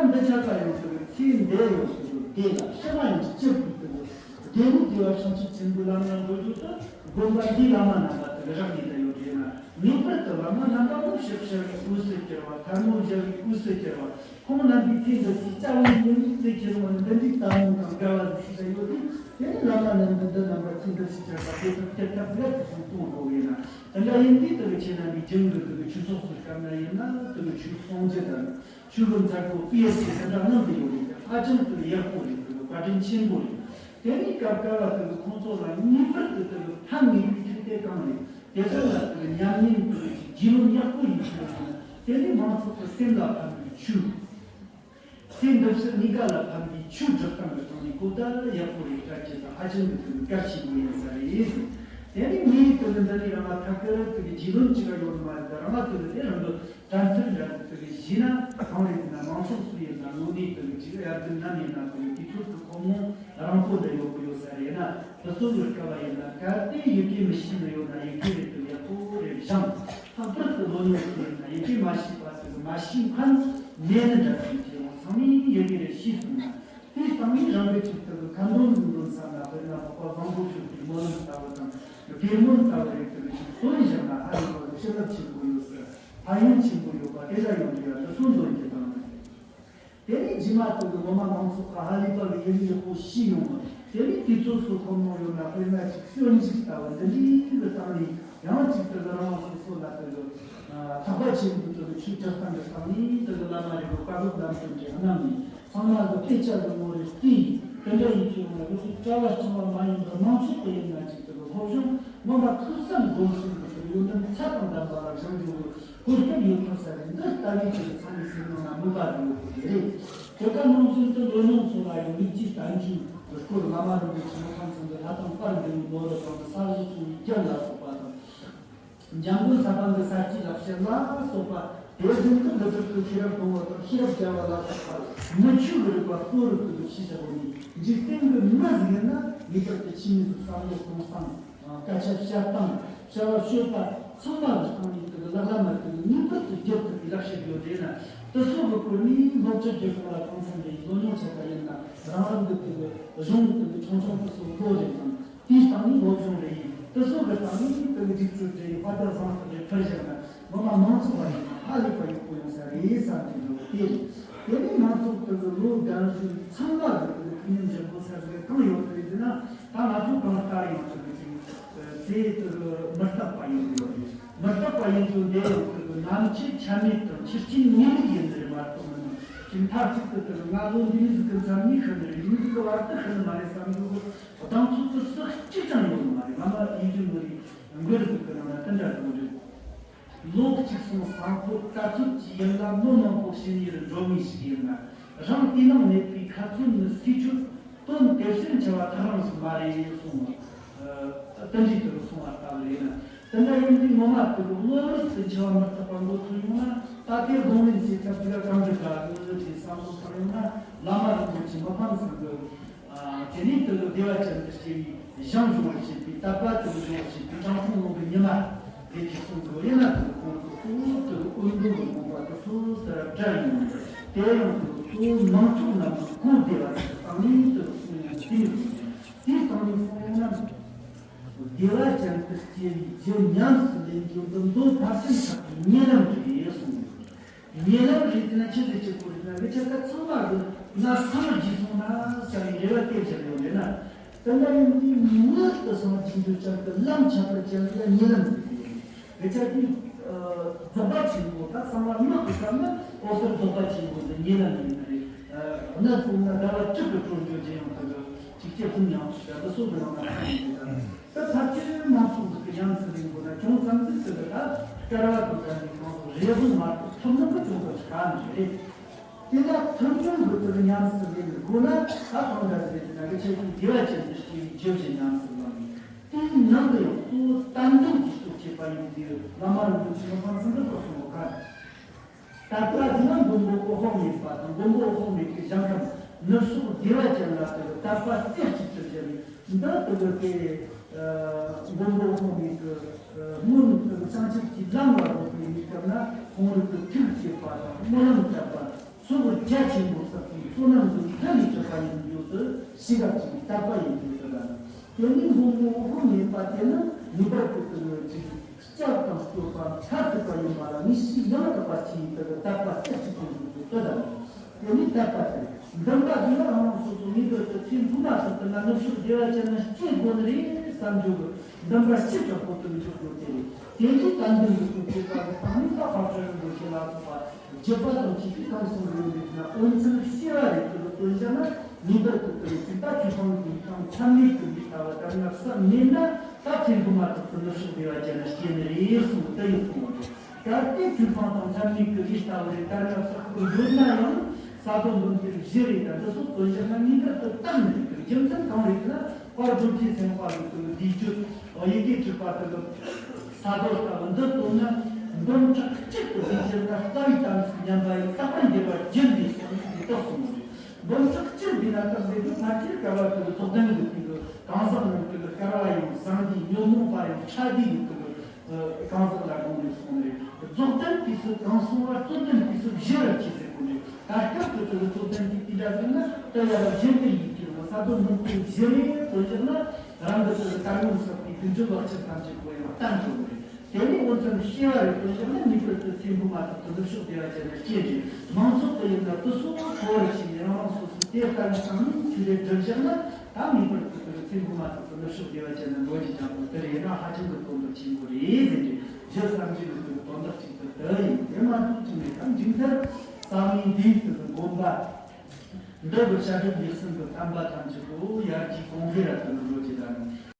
ན། ད་འདི་ཆ་ཚང་ཡང་དེ་ཚེ་འདས་ཡོད་དེ་ཡོད་དེ་ལ་ཕྱི་མ་ཡང་སྐྱིད་པའི་དེ་ཡོད། དགེ་ལུགས་དགེ་བ་བྱང་ཆུབ་ཆེན་པོའི་ལམ་ཡང་འགྲོ་རྒྱུ་དེ་དགོན་པ་འདིའི་བླ་མ་རྣམ་པ་དེ་རག་ལས་ད་ཡོད་རེད་ན། ངེས་པར་དུ་བླ་མ་རྣམ་པ་མོ་ཕྱག་བྱ་བའི་དབུས་སུ་གྱུར་པ། ཐལ་མོ་སྦྱར་བའི་དབུས་སུ་གྱུར་པ། ཁོང་རྣམ་པའི་ཚེ་འདི་ཕྱིའི་སྐྱབས་མགོན་ཡིན་ཚེ་ཁྱེད་རང་འདི་འདྲའི་དལ་མོ་དང་དགའ་བ་ཞིག་ཞིག་ཡོད་དུས། དེ་ནི་བླ་མ་རྣམས་འདི་འདི་རྣམ་པ་ཚེ་འདི་ཕྱི་ཁྱེར་པ་དེ་དང་དེ་ཐབས་ཟེར་དེ་ཚོ་གཏོང་དགོས་པས་ན། དེ་འདྲ་ཡིན་དུས་དེ་གི་ཁྱེད་རྣམ་པའི་རྒྱུན་དུ་དེ་གི་ཆོས་ཚོགས་སུ་སྐབས་ན་ཡིན་ན་དེ་གི་ཆོས་གསུང་རྒྱུ་དང་ཆོས་གི་མཛད་སྒོ་སྤེལ་ཡག་ཆེད་དེ་འདྲ་གནང་གི་ཡོད་རེད། ཧ་ཅང་དེ་ཡག་པོ་རེད། དེ་གི་བཀའ་དྲིན་ཆེན་པོ་རེད། དེ་ནི་སྐབས་འགའ་བ་དེ་གི་ཁོང་ཚོ་ལ་ངེས་པར་དུ་དེ་གི་ཕན་ངེས་པའི་ཆོས་དེ་གང་རེད། དེ་ཚོ་ལ་དེ་གི་ཉམས་ལེན་དེ་གི་རྒྱུས་ལོན་ཡག་པོ་ཡིན་ཆོག་ན། དེ་ནི་མང་ཚོགས་ཀྱི་སེམས་ལ་ཕན་པའི་ཆོས། ཚེ་འདི་ཕྱི་གཉིས་ཀ་ལ་ཕན་པའི་ཆོས་སྒྲུབ་སྟངས་ཀྱི་སྟེང་ནས་གོ་བརྡ་ཡག་པོ་རེ་སྤྲད་རྒྱུ་དང་ཧ་ཅང་གི་དེ་གལ་ཆེན་པོ་ཡིན་ས་རེད། དེ་ནས་ངས་དེ་གི་འདི་ནས་རང་ལ་ཐད་ཀར་དེ་གི་རྒྱུས་ལོན་བྱེད་ཀ་ཡོད་མ་རེད། རང་ལ་དེ་གི་དེ་རང་གི་དྲན་ཚུལ་འདྲ་ཟིག་དེ་གི་བྱས་ན་གང་རེད་ཟེར་ན། མང་ཚོགས་སུ་ཡིན་ན་དངོས་གནས་དེ་གི་ཅིག་དབྱར་དུས་ནམ་ཡིན་ན་དེ་གི་དུས་ཚོད་དེ་ཁོ་མོ་རང་པོ་འདི་ཡོད་གི་ཡོད་ས་རེད་ན། དེ་ཚོ་གི་སྐབས་ཡིན་ན་གལ་ཏེ་ཡི་གེ་མི་ཤེས་ནི་ཡོད་ན་ཡི་གེ་རེ་དེ་ཡག་པོ་རེ་སྦྱངས། ལྷག་པར་དུ་ལོ་ཉུང་ཚོ་ཡིན་ན་ཡི་གེ་མ་ཤེས་པ་དེ་གི་མ་ཤེས་མཁན་མེད་ནི་འདྲ་ཟིག་ཅེས་ཡང་ཚང་མས་ཡི་གེ་རེ་ཤེས་སོང་ན། དེའི་སྟེང་ནས་རང་གི་ཆེད་དུ་ཁ་འདོན་འདོན་ས་ན། དཔེར་ན་འཕགས་པ་བཟང་པོ་སྤྱོད་པའི་སྨོན་ལམ་ལྟ་བུ་དང་། དགེ་སྨོན་ལྟ་བུ་རེ་དེ་གི་ཅིག་སོན་བཞག་ན་ཧ་ལས་པ་གི་བྱིན་རླབས་ཆེན་པོ་ཡོད་ཟེར། ཕན་ཡོན་ཆེན་པོ་ཡོད་པ་དེ་འདྲ་ཡོང་གི་ཡ། དེ་སོན་འདོན་གྱི་དང་། དེ་ནས་རྗེས་མ་དེ་གི་སློབ་མ་མང་ཚོགས་ཀ་ཧ་ལས་པ་གི་ཡི་གེ་ཡག་པོ་ཤེས་ཡོང་བ། དེ་ནས་དུས་ཚོད་སུ་ཁོམ་ནོ་ཡོད་ན། དཔེར་ན་ཅིག་སྤྱོད་འཇུག་ལྟ་བུ་འདི་འདྲའི་གི་སྟེང་ནས་ཡང་ཅིག་དེ་གི་རང་རང་སོ་སོ་ལ་དེ་གི་ཐག་པ་ཆེན་པོའི་དེ་གི་ཆོས་སྒྲུབ་སྟངས་ཀྱི་སྟེང་ནས་དེ་གི་བླ་མ་རེ་གི་བཀའ་སློབ་ལམ་སྟོན་གྱི་གནང་ནས། ཚང་མ་གི་དཔེ་ཆ་གི་ངོ་རེ་བལྟས། དེ་འདྲ་ཡིན་ཚེ་ཡོང་ན་ང་ཚོ་གྲྭ་བ་རྐྱང་བ་མ་ཡིན་པར་མང་ཚོགས་ཀྱི་ཡིན་ན་ཅིག་དེ་གི་སློབ་སྦྱོང་སྔོན་མ་ཐུགས་བསམ་སྒོམ་གསུམ་གྱི་དེ་གི་ཡོན་ཏན་ཚད་དང་ལྡན་པ་ལ་སྦྱང་རྒྱུ་གི་གོ་སྐབས་ཡོད་ཐུབ་ས་རེད། འདི་ལྟ་བུའི་ཆེད་དུ་ཚང་མའི་སེམས་ནང་ལ་མོས་པ་ཡོད་དགོས་ཀྱི་རེད། དེ་ག་ནང་བཞིན་དུ་ལོ་ཉུང་ཚོ་ལ་ཡང་ལེགས་སྐྱེས་དལ་འབྱོར་སྐོར་བླ་མ་རིན་པོ་ཆེ་མི་ཕམ་ཚང་གི་ལྷ་དང་དཔལ་འདུས་པའི་ནོར་བུ་དང་ས་གཞི་ཆུ་བོའི་རྒྱན་ལ་སོགས་པ་དང་། འཇམ་མགོན་ས་པཎ་གྱི་ས་སྐྱའི་ལག་ཤེས་ལ་སོགས་པ། དེ་བཞིན་དུ་འདི་ཚོ་ཚོའི་ཤེས་རབ་སྡོང་བོ་དང་ཤེས་རབ་རྒྱལ་བ་ལ་སོགས་པ་མི་ཆོས་ཀྱི་རིག་པ་གཙོ་རུ་བཏོན་པའི་ཕྱི་ཞབས་བོ་ནས། འཇིག་རྟེན་གྱི་མི་ཟིག་ཡིན་ན་ངེས་པར་དུ་ཆོས་མི་ཟིག་བསམ་བློ་གཏོང་སྟངས། སྐད་ཆ་བཤད་སྟངས། བྱ་བ་སྤྱོད་པ་ཚང་མ་གི་སྟེང་ནས་དེ་གི་ལག་ལ་མ་དེ་གི་ངེས་པར་དུ་རྒྱུད་ཐུབ་པའི་ལག་ཤེས་ཡོད་རེད་ན། དེ་སོགས་ཀྱི་སྐོར་ནས་སློབ་ཕྲུག་སྒེར་སོང་ལ་གང་འཚམ་པའི་ལོ་ཉུང་ཆ་ཚང་ཡིན་ན་རང་རང་གི་དེ་གི་གཞུང་དེ་གི་ཆུང་ཆུང་དེ་ཚོ་ལོ་རེ་དང་དེའི་སྟེང་ནས་སློབ་སྦྱོང་རེ་ཡིན། དེ་སོགས་ཀྱི་སྟེང་ནས་དེ་གི་སྒྲིག་སྤྱོད་རེ་ཡིན། དཔལ་ལྡན་བཟང་ཐབས་རེ་ཕུལ་བཞག་ན་ངོ་མ་མང་ཚོགས་པ་ཡིན་ན་ཧ་ལས་པ་ཡག་པོ་ཡོང་ས་རེད་བསམ་གྱི་འདུག་དེ་རེད། དེ་ནས་ང་ཚོ་དེ་གི་ལོ་རྒན་གཞོན་ཚང་མ་གི་དེ་གི་ཐུགས་སྙམ་བཞེས་སྒོ་ས་ཟིག་གང་ཡོད་རེད་ཟེར་ན། ད་ང་ཚོ་གང་ལྟར་ཡང་དེ་གི་ཅིག་ཚེ་དེ་གི་མི་རྟག་པ་ཡིན་དགོས་རེད། མི་རྟག་པ་ཡིན་དུས་འདི་ཡང་དེ་གི་ནམ་འཆི་ཆ་མེད་དང་ཆུ་རྐྱེན་ངེས་ལུགས་ཡིན་ནི་རེད་མ་གཏོགས་མིན་ནོ། ཅིག་མཐར་ཐུག་ཏུ་དེ་གི་ང་ལོ་འདི་མི་ཟིག་གི་མཚམས་ནས་ཤི་ནི་རེད། འདི་མི་ཟིག་གི་བར་དུ་ཤི་ནི་མ་རེད་བསམ་རྒྱུ་གི་གདེང་ཚོད་དུ་སུ་གཅིག་ཀྱང་ཡོད་ནི་མ་རེད། ང་མ་ཡིན་རྒྱུ་མི་རེད། མགུར་ཟིག་གི་ནང་ན་དེ་འདྲ་ཟིག་རེད། ལོ་གཅིག་སོང་སང་ཕོད་ད་ཚོད་ཀྱི་ཡུན་ལ་མི་མང་པོ་ཤི་ནི་རུ་འགྲོ་ངེས་ཤིག་ཡིན་ན། རང་དེ་ནང་མེད་པའི་ཁ་ཚོན་ནི་སུས་ཆོད། དོན་དེ་བཞིན་འཆི་བ་ཐག་རིང་ཞིག་མ་རེད་གསུངས་པ། དེ་འདྲའི་དུ་གསུངས་པ་ལྟ་བུ་ཡིན་ན། དེ་འདྲ་ཡིན་དུས་ངོ་མ་དེ་གི་བློ་རིག་ཏུ་འཆི་བ་མི་རྟག་པ་མགོ་ཐོན་ཡོང་ན། ད་ལྟའི་སྡོང་ལེན་བྱེད་སྐབས་ཅིག་ག་གང་གི་དགའ་གི་ཞེས་བསམ་བློ་བཏང་ཡོང་ན། བླ་མ་རིན་པོ་ཆེ་མི་ཕམ་ཚང་གི་དེ་ནས་དེ་གི་བདེ་བ་ཅན་དུ་སྐྱེ་བའི་གཞུང་སྦྱོང་བར་བྱེད་པའི་དད་པ་དེ་གི་སྦྱོང་བར་བྱེད་པའི་དྲང་སྲོང་ལུང་གི་ཉི་མ་དེ་གི་གསུང་གི་ཡིན་ན། དེ་གི་ཁོང་གི་གཙོ་བོ་དེ་གི་འོད་འདོན་གི་དགོངས་པ་དེ་སོ་སོར་བསྒྲལ་ཡོང་། དེ་ཡང་དེ་གི་གཙོ་བོ་མང་ཚོགས་རྣམས་ཀྱི་གོ་བདེ་བ་ཞིག་བཏང་ནས་དེ་གི་གསུང་ཡང་དེ་ནས་གསུང་ཡང་དེ་བཏང་ནས་གསུང་ཡང་ན། བདེ་བ་ཅན་དུ་སྐྱེ་བའི་རྒྱུ་ཉམས་སུ་ལེན་རྒྱུ་འདི་མདོ་མཐར་ཕྱིན་ཆགས་པའི་ཉེ་ལམ་རེད་གསུངས་ཡོད། ཉེ་ལམ་རེད་ཟེར་ན་ཆི་ཟིག་ཆི་གོ་རེད་ན། འདི་ཆ་ཁ་ཚང་མ་གི་ང་སངས་རྒྱས་སོང་ན་ཟེར་བའི་རེ་བ་དེ་བཞག་ཡོད་རེད་ན། དེ་འདྲ་ཡིན་དུས་མྱུར་དུ་སངས་རྒྱས་འགྲོ་ཅན་གྱི་ལམ་ཁྱད་པར་ཅན་ལ་ཉེ་ལམ་ཟེར་གི་ཡོད་རེད། འདི་ཆ་དེ་རྫོགས་པ་ཆེན་པོ་དང་གསང་བ་སྨྲ་བའི་སྐབས་ནི་འོ་ཟེར་རྫོགས་པ་ཆེན་པོ་འདི་ཉེ་ལམ་ཡིན་ནི་རེད། གནས་ཚུལ་ན་ཟླ་བ་དྲུག་གི་གྲོལ་འགྱོ་རྒྱུ་ཡང་དག་གི་ཅིག་སྐྱེ་ཕུན་ཡང་ཞིག་འདི་སོགས་ཀྱི་ནང་ན་ཚང་ཡིན་ཀྱང་། ད་ཐབས་ཆེ་མང་ཚོགས་ཟིག་གི་ཉམས་སུ་ལེན་དགོས་ན་ཅུང་ཙམ་ཟིག་ཟིག་གི་ད་སྐལ་བ་དང་ལྡན་པའི་གང་ཟག་རེ་ཟུང་མ་གཏོགས་ཐུབ་ནི་གི་ཅུང་ཙམ་ཞིག་ག་ནི་རེད། དེ་ལ་ཐུབ་ཅུང་གི་དེ་ཉམས་སུ་ལེན་དགོས་ན་ད་གང་འདྲ་ཟིག་རེད་ཟེར་ན། གི་ཆེ་ཆུང་བདེ་བ་ཅན་དུ་སྐྱེ་བའི་རྒྱུ་ཞིག་ཉམས་སུ་ལེན་དགོས། དེའི་ནང་དུ་ཡང་གཙོ་བོ་དད་འདུན་གྱི་སྟོབས་བསྐྱེད་པ་ཡིན་ཏེ། བླ་མ་རིན་པོ་ཆེ་མི་ཕམ་ཚང་གི་སྐོར་གསུངས་པ་ག་རེ། དད་པ་ཟེར་ན་མགོན་པོ་འོད་དཔག་མེད་པ་དང་། མགོན་པོ་འོད་དཔག་མེད་ཀྱི་ཞིང་ཁམས་ནུབ་ཕྱོགས་བདེ་བ་ཅན་ལ་དེ་དད་པ་རྩེ་གཅིག་ཏུ་བཞག་ནས། འདི་དེ་གི་དེ་མགོན་པོ་འོད་དཔག་མེད་ཀྱི་སྔོན་དུ་བྱང་ཆུབ་ཀྱི་ལམ་ལ་རོལ་པའི་གནས་སྐབས་ན། ཁོང་རང་གི་ཐུགས་བསྐྱེད་པ་དང་སྨོན་ལམ་བཏབ་པ་ཚོགས་རྒྱ་ཆེན་པོ་བསགས་པའི་བསོད་ནམས་ཀྱི་མཐུ་ལས་གྲུབ་པ་ཡིན་རྒྱུ་དེ་ཤེས་རབ་ཀྱི་དད་པ་ཡིན་རྒྱུ་དེ་ལ། དེ་ནས་མགོན་པོ་འོད་དཔག་མེད་པ་དེ་ནི་ངེས་པར་དུ་དེ་ནི་ཅིག་སྐྱབས་དང་སྐྱོབ་པ་མཐར་ཐུག་པ་ཡིན་པ་ལ་ངེས་ཤེས་ཡང་དག་པ་ཆེ་བའི་དེ་གི་དད་པ་རྩེ་གཅིག་ཏུ་འཇུག་རྒྱུ་དེ་ལ། དེ་ནས་དད་པ་དང་འདུན་པ་འདི་ལ་རང་རང་སོ་སོ་ངེས་པར་དུ་ཚེ་འཕོས་མ་ཐག་ཏུ་ང་ནུབ་ཕྱོགས་བདེ་བ་ཅན་ན་སྐྱེ་དགོས་ནི་རེད་བསམ་རྒྱུ་གི་འདུན་པ་ཞིག་དྲག་པོ་དེ་འཇུག་རྒྱུ་དེ་རེད། དེ་ནས་དད་འདུན་གྱི་སྟོབས་བསྐྱེད་པ་གི་སྟེང་ནས་ད་འཕགས་བྱོན་རིན་པོ་ཆེ་ལ་སོགས་པ་བརྒྱུད་པ་དང་བཅས་པའི་གང་གསུང་རིན་པོ་ཆེ་ན་འོད་མཚན་སྐྱེ་བ་རེ་དེ་གི་སྟོན་བྱ་ན། ངེས་པར་དུ་དེ་ནས་ཅིག་ད་ཆོས་སྤང་གི་དང་མཚམས་མེད་ཀྱི་ལས་ལྟ་བུ་དར་ནག་ས་མེད་ན། ད་ཚེ་འཕོས་མ་ཐག་ཏུ་ནུབ་ཕྱོགས་བདེ་བ་ཅན་ན་སྐྱེ་ནི་རེད་གསུངས་པ་དེ་ཡིན་གསུངས་པ་རེད། གལ་ཏེ་ཆོས་སྤང་དང་མཚམས་མེད་ཀྱི་ལས་ལྟ་བུ་རེ་དར་ནག་ས་ཁུར་ཡོད་ན་ཡང་། ས་རྡོ་འདོན་ཏེ་བཞི་རེ་དང་འདི་སོགས་སྟོན་བྱ་ན་ངེས་པར་དུ་བཏང་ནི་རེད། རྒྱུ་མཚན་གང་རེད་ཟེར་ན། དཔལ་རྡོ་རྗེ་སེམས་དཔའ་ལུགས་ཀྱི་བཟླས་བརྗོད་ཡི་གེ་བྲིས་པ་དེ་གི་ས་རྡོ་ལྟ་བུ་འདི་བཏོན་ན། འབུམ་ཕྲག་གཅིག་ཏུ་བཟླས་བཞིན་ན་རྩ་བའི་དམ་ཚིག་ཉམས་པ་ཡིས་རྟག་པར་འགྱུར་བར་འགྱུར་ཏེ་གསུངས་ཏེ་རྟོགས་སོ་མོ་རེད། འབུམ་ཕྲག་གཅིག་བཟླས་ན་རྟགས་ཟེར་དུས་ཕལ་ཆེར་སྐལ་བ་དེ་གི་རྫོགས་ལྡན་གྱི་དེ་གི་གང་ཟག་རྣམས་དེ་གི་སྐལ་བ་ཡང་བཟང་དེ་ཉོན་མོངས་པ་ཡང་ཕྲ་དེ་གི་དེ་གི་གང་ཟག་ལ་དགོངས་ནས་གསུངས་རེད། རྫོགས་ལྡན་དུས་སུ་གང་གསུང་བ་རྩོད་ལྡན་དུས་སུ་བཞི་ར་མཆིས་ཟེར་གོ་རེད། ད་སྐབས་དེ་དེ་གི་རྩོད་ལྡན་དུས་དེ་འདྲ་ཟེར་ན་ད་ཡ་ར་གཞན་དུ་ཡིད་ཀྱི་རང་ས་རྡོ་འདོན་ཏེ་བཞི་རེ་བཏོན་བཞག་ན། རང་གི་དེ་གི་དར་ངོ་སོགས་པའི་དུས་འགྲོ་ལག་ཁྱེར་ཐམས་ཅད་པོ་ཡང་བཏང་ཆོག་གི་རེད། དེ་ནས་འོ་མཚམས་སྐྱེ་བ་རེ་བཏོན་བཞག་ན་ངེས་པར་དུ་ཚེ་འཕོས་མ་ཐག་ཏུ་ནུབ་ཕྱོགས་བདེ་བ་ཅན་ན་སྐྱེ་རྒྱུ། མང་ཚོགས་ཀྱི་ཡིན་ན་དེ་སོགས་ཁོ་བོར་ཕྱིན་ནས་རང་རང་སོ་སོའི་དེ་ལྟ་བུའི་སང་ཉིན་ཆོས་རེ་བསྒྲུབས་བཞག་ན། ད་ངེས་པར་དུ་དེ་ཚེ་འཕོས་མ་ཐག་ཏུ་ནུབ་ཕྱོགས་བདེ་བ་ཅན་ན་འགྲོ་རྒྱུ་ཅན་པོ་དེ་རེད་ན་ཧ་ཅང་གི་དོན་དག་ཆེན་པོ་རེད་ཟེར་གྱི། རྒྱུ་བསམ་གྱིས་མི་ཁྱབ་པའི་དོན་དག་ཅིག་ཏུ་དེ་ཡིན། དེ་མ་གཏོགས་ཅི་ནས་ཀྱང་མཇུག་མཐར་གསང་བའི་འདིའི་དུ་དགོན་པ་འདི་གི་བཤད་སྒྲུབ་ལེགས་གསུམ་གྱི་བསྟན་པ་ཐམས་ཅད་པོ་ཡར་རྒྱས་གོང་འཕེལ་ར་དུ་འགྲོ་རྒྱུ་དང་།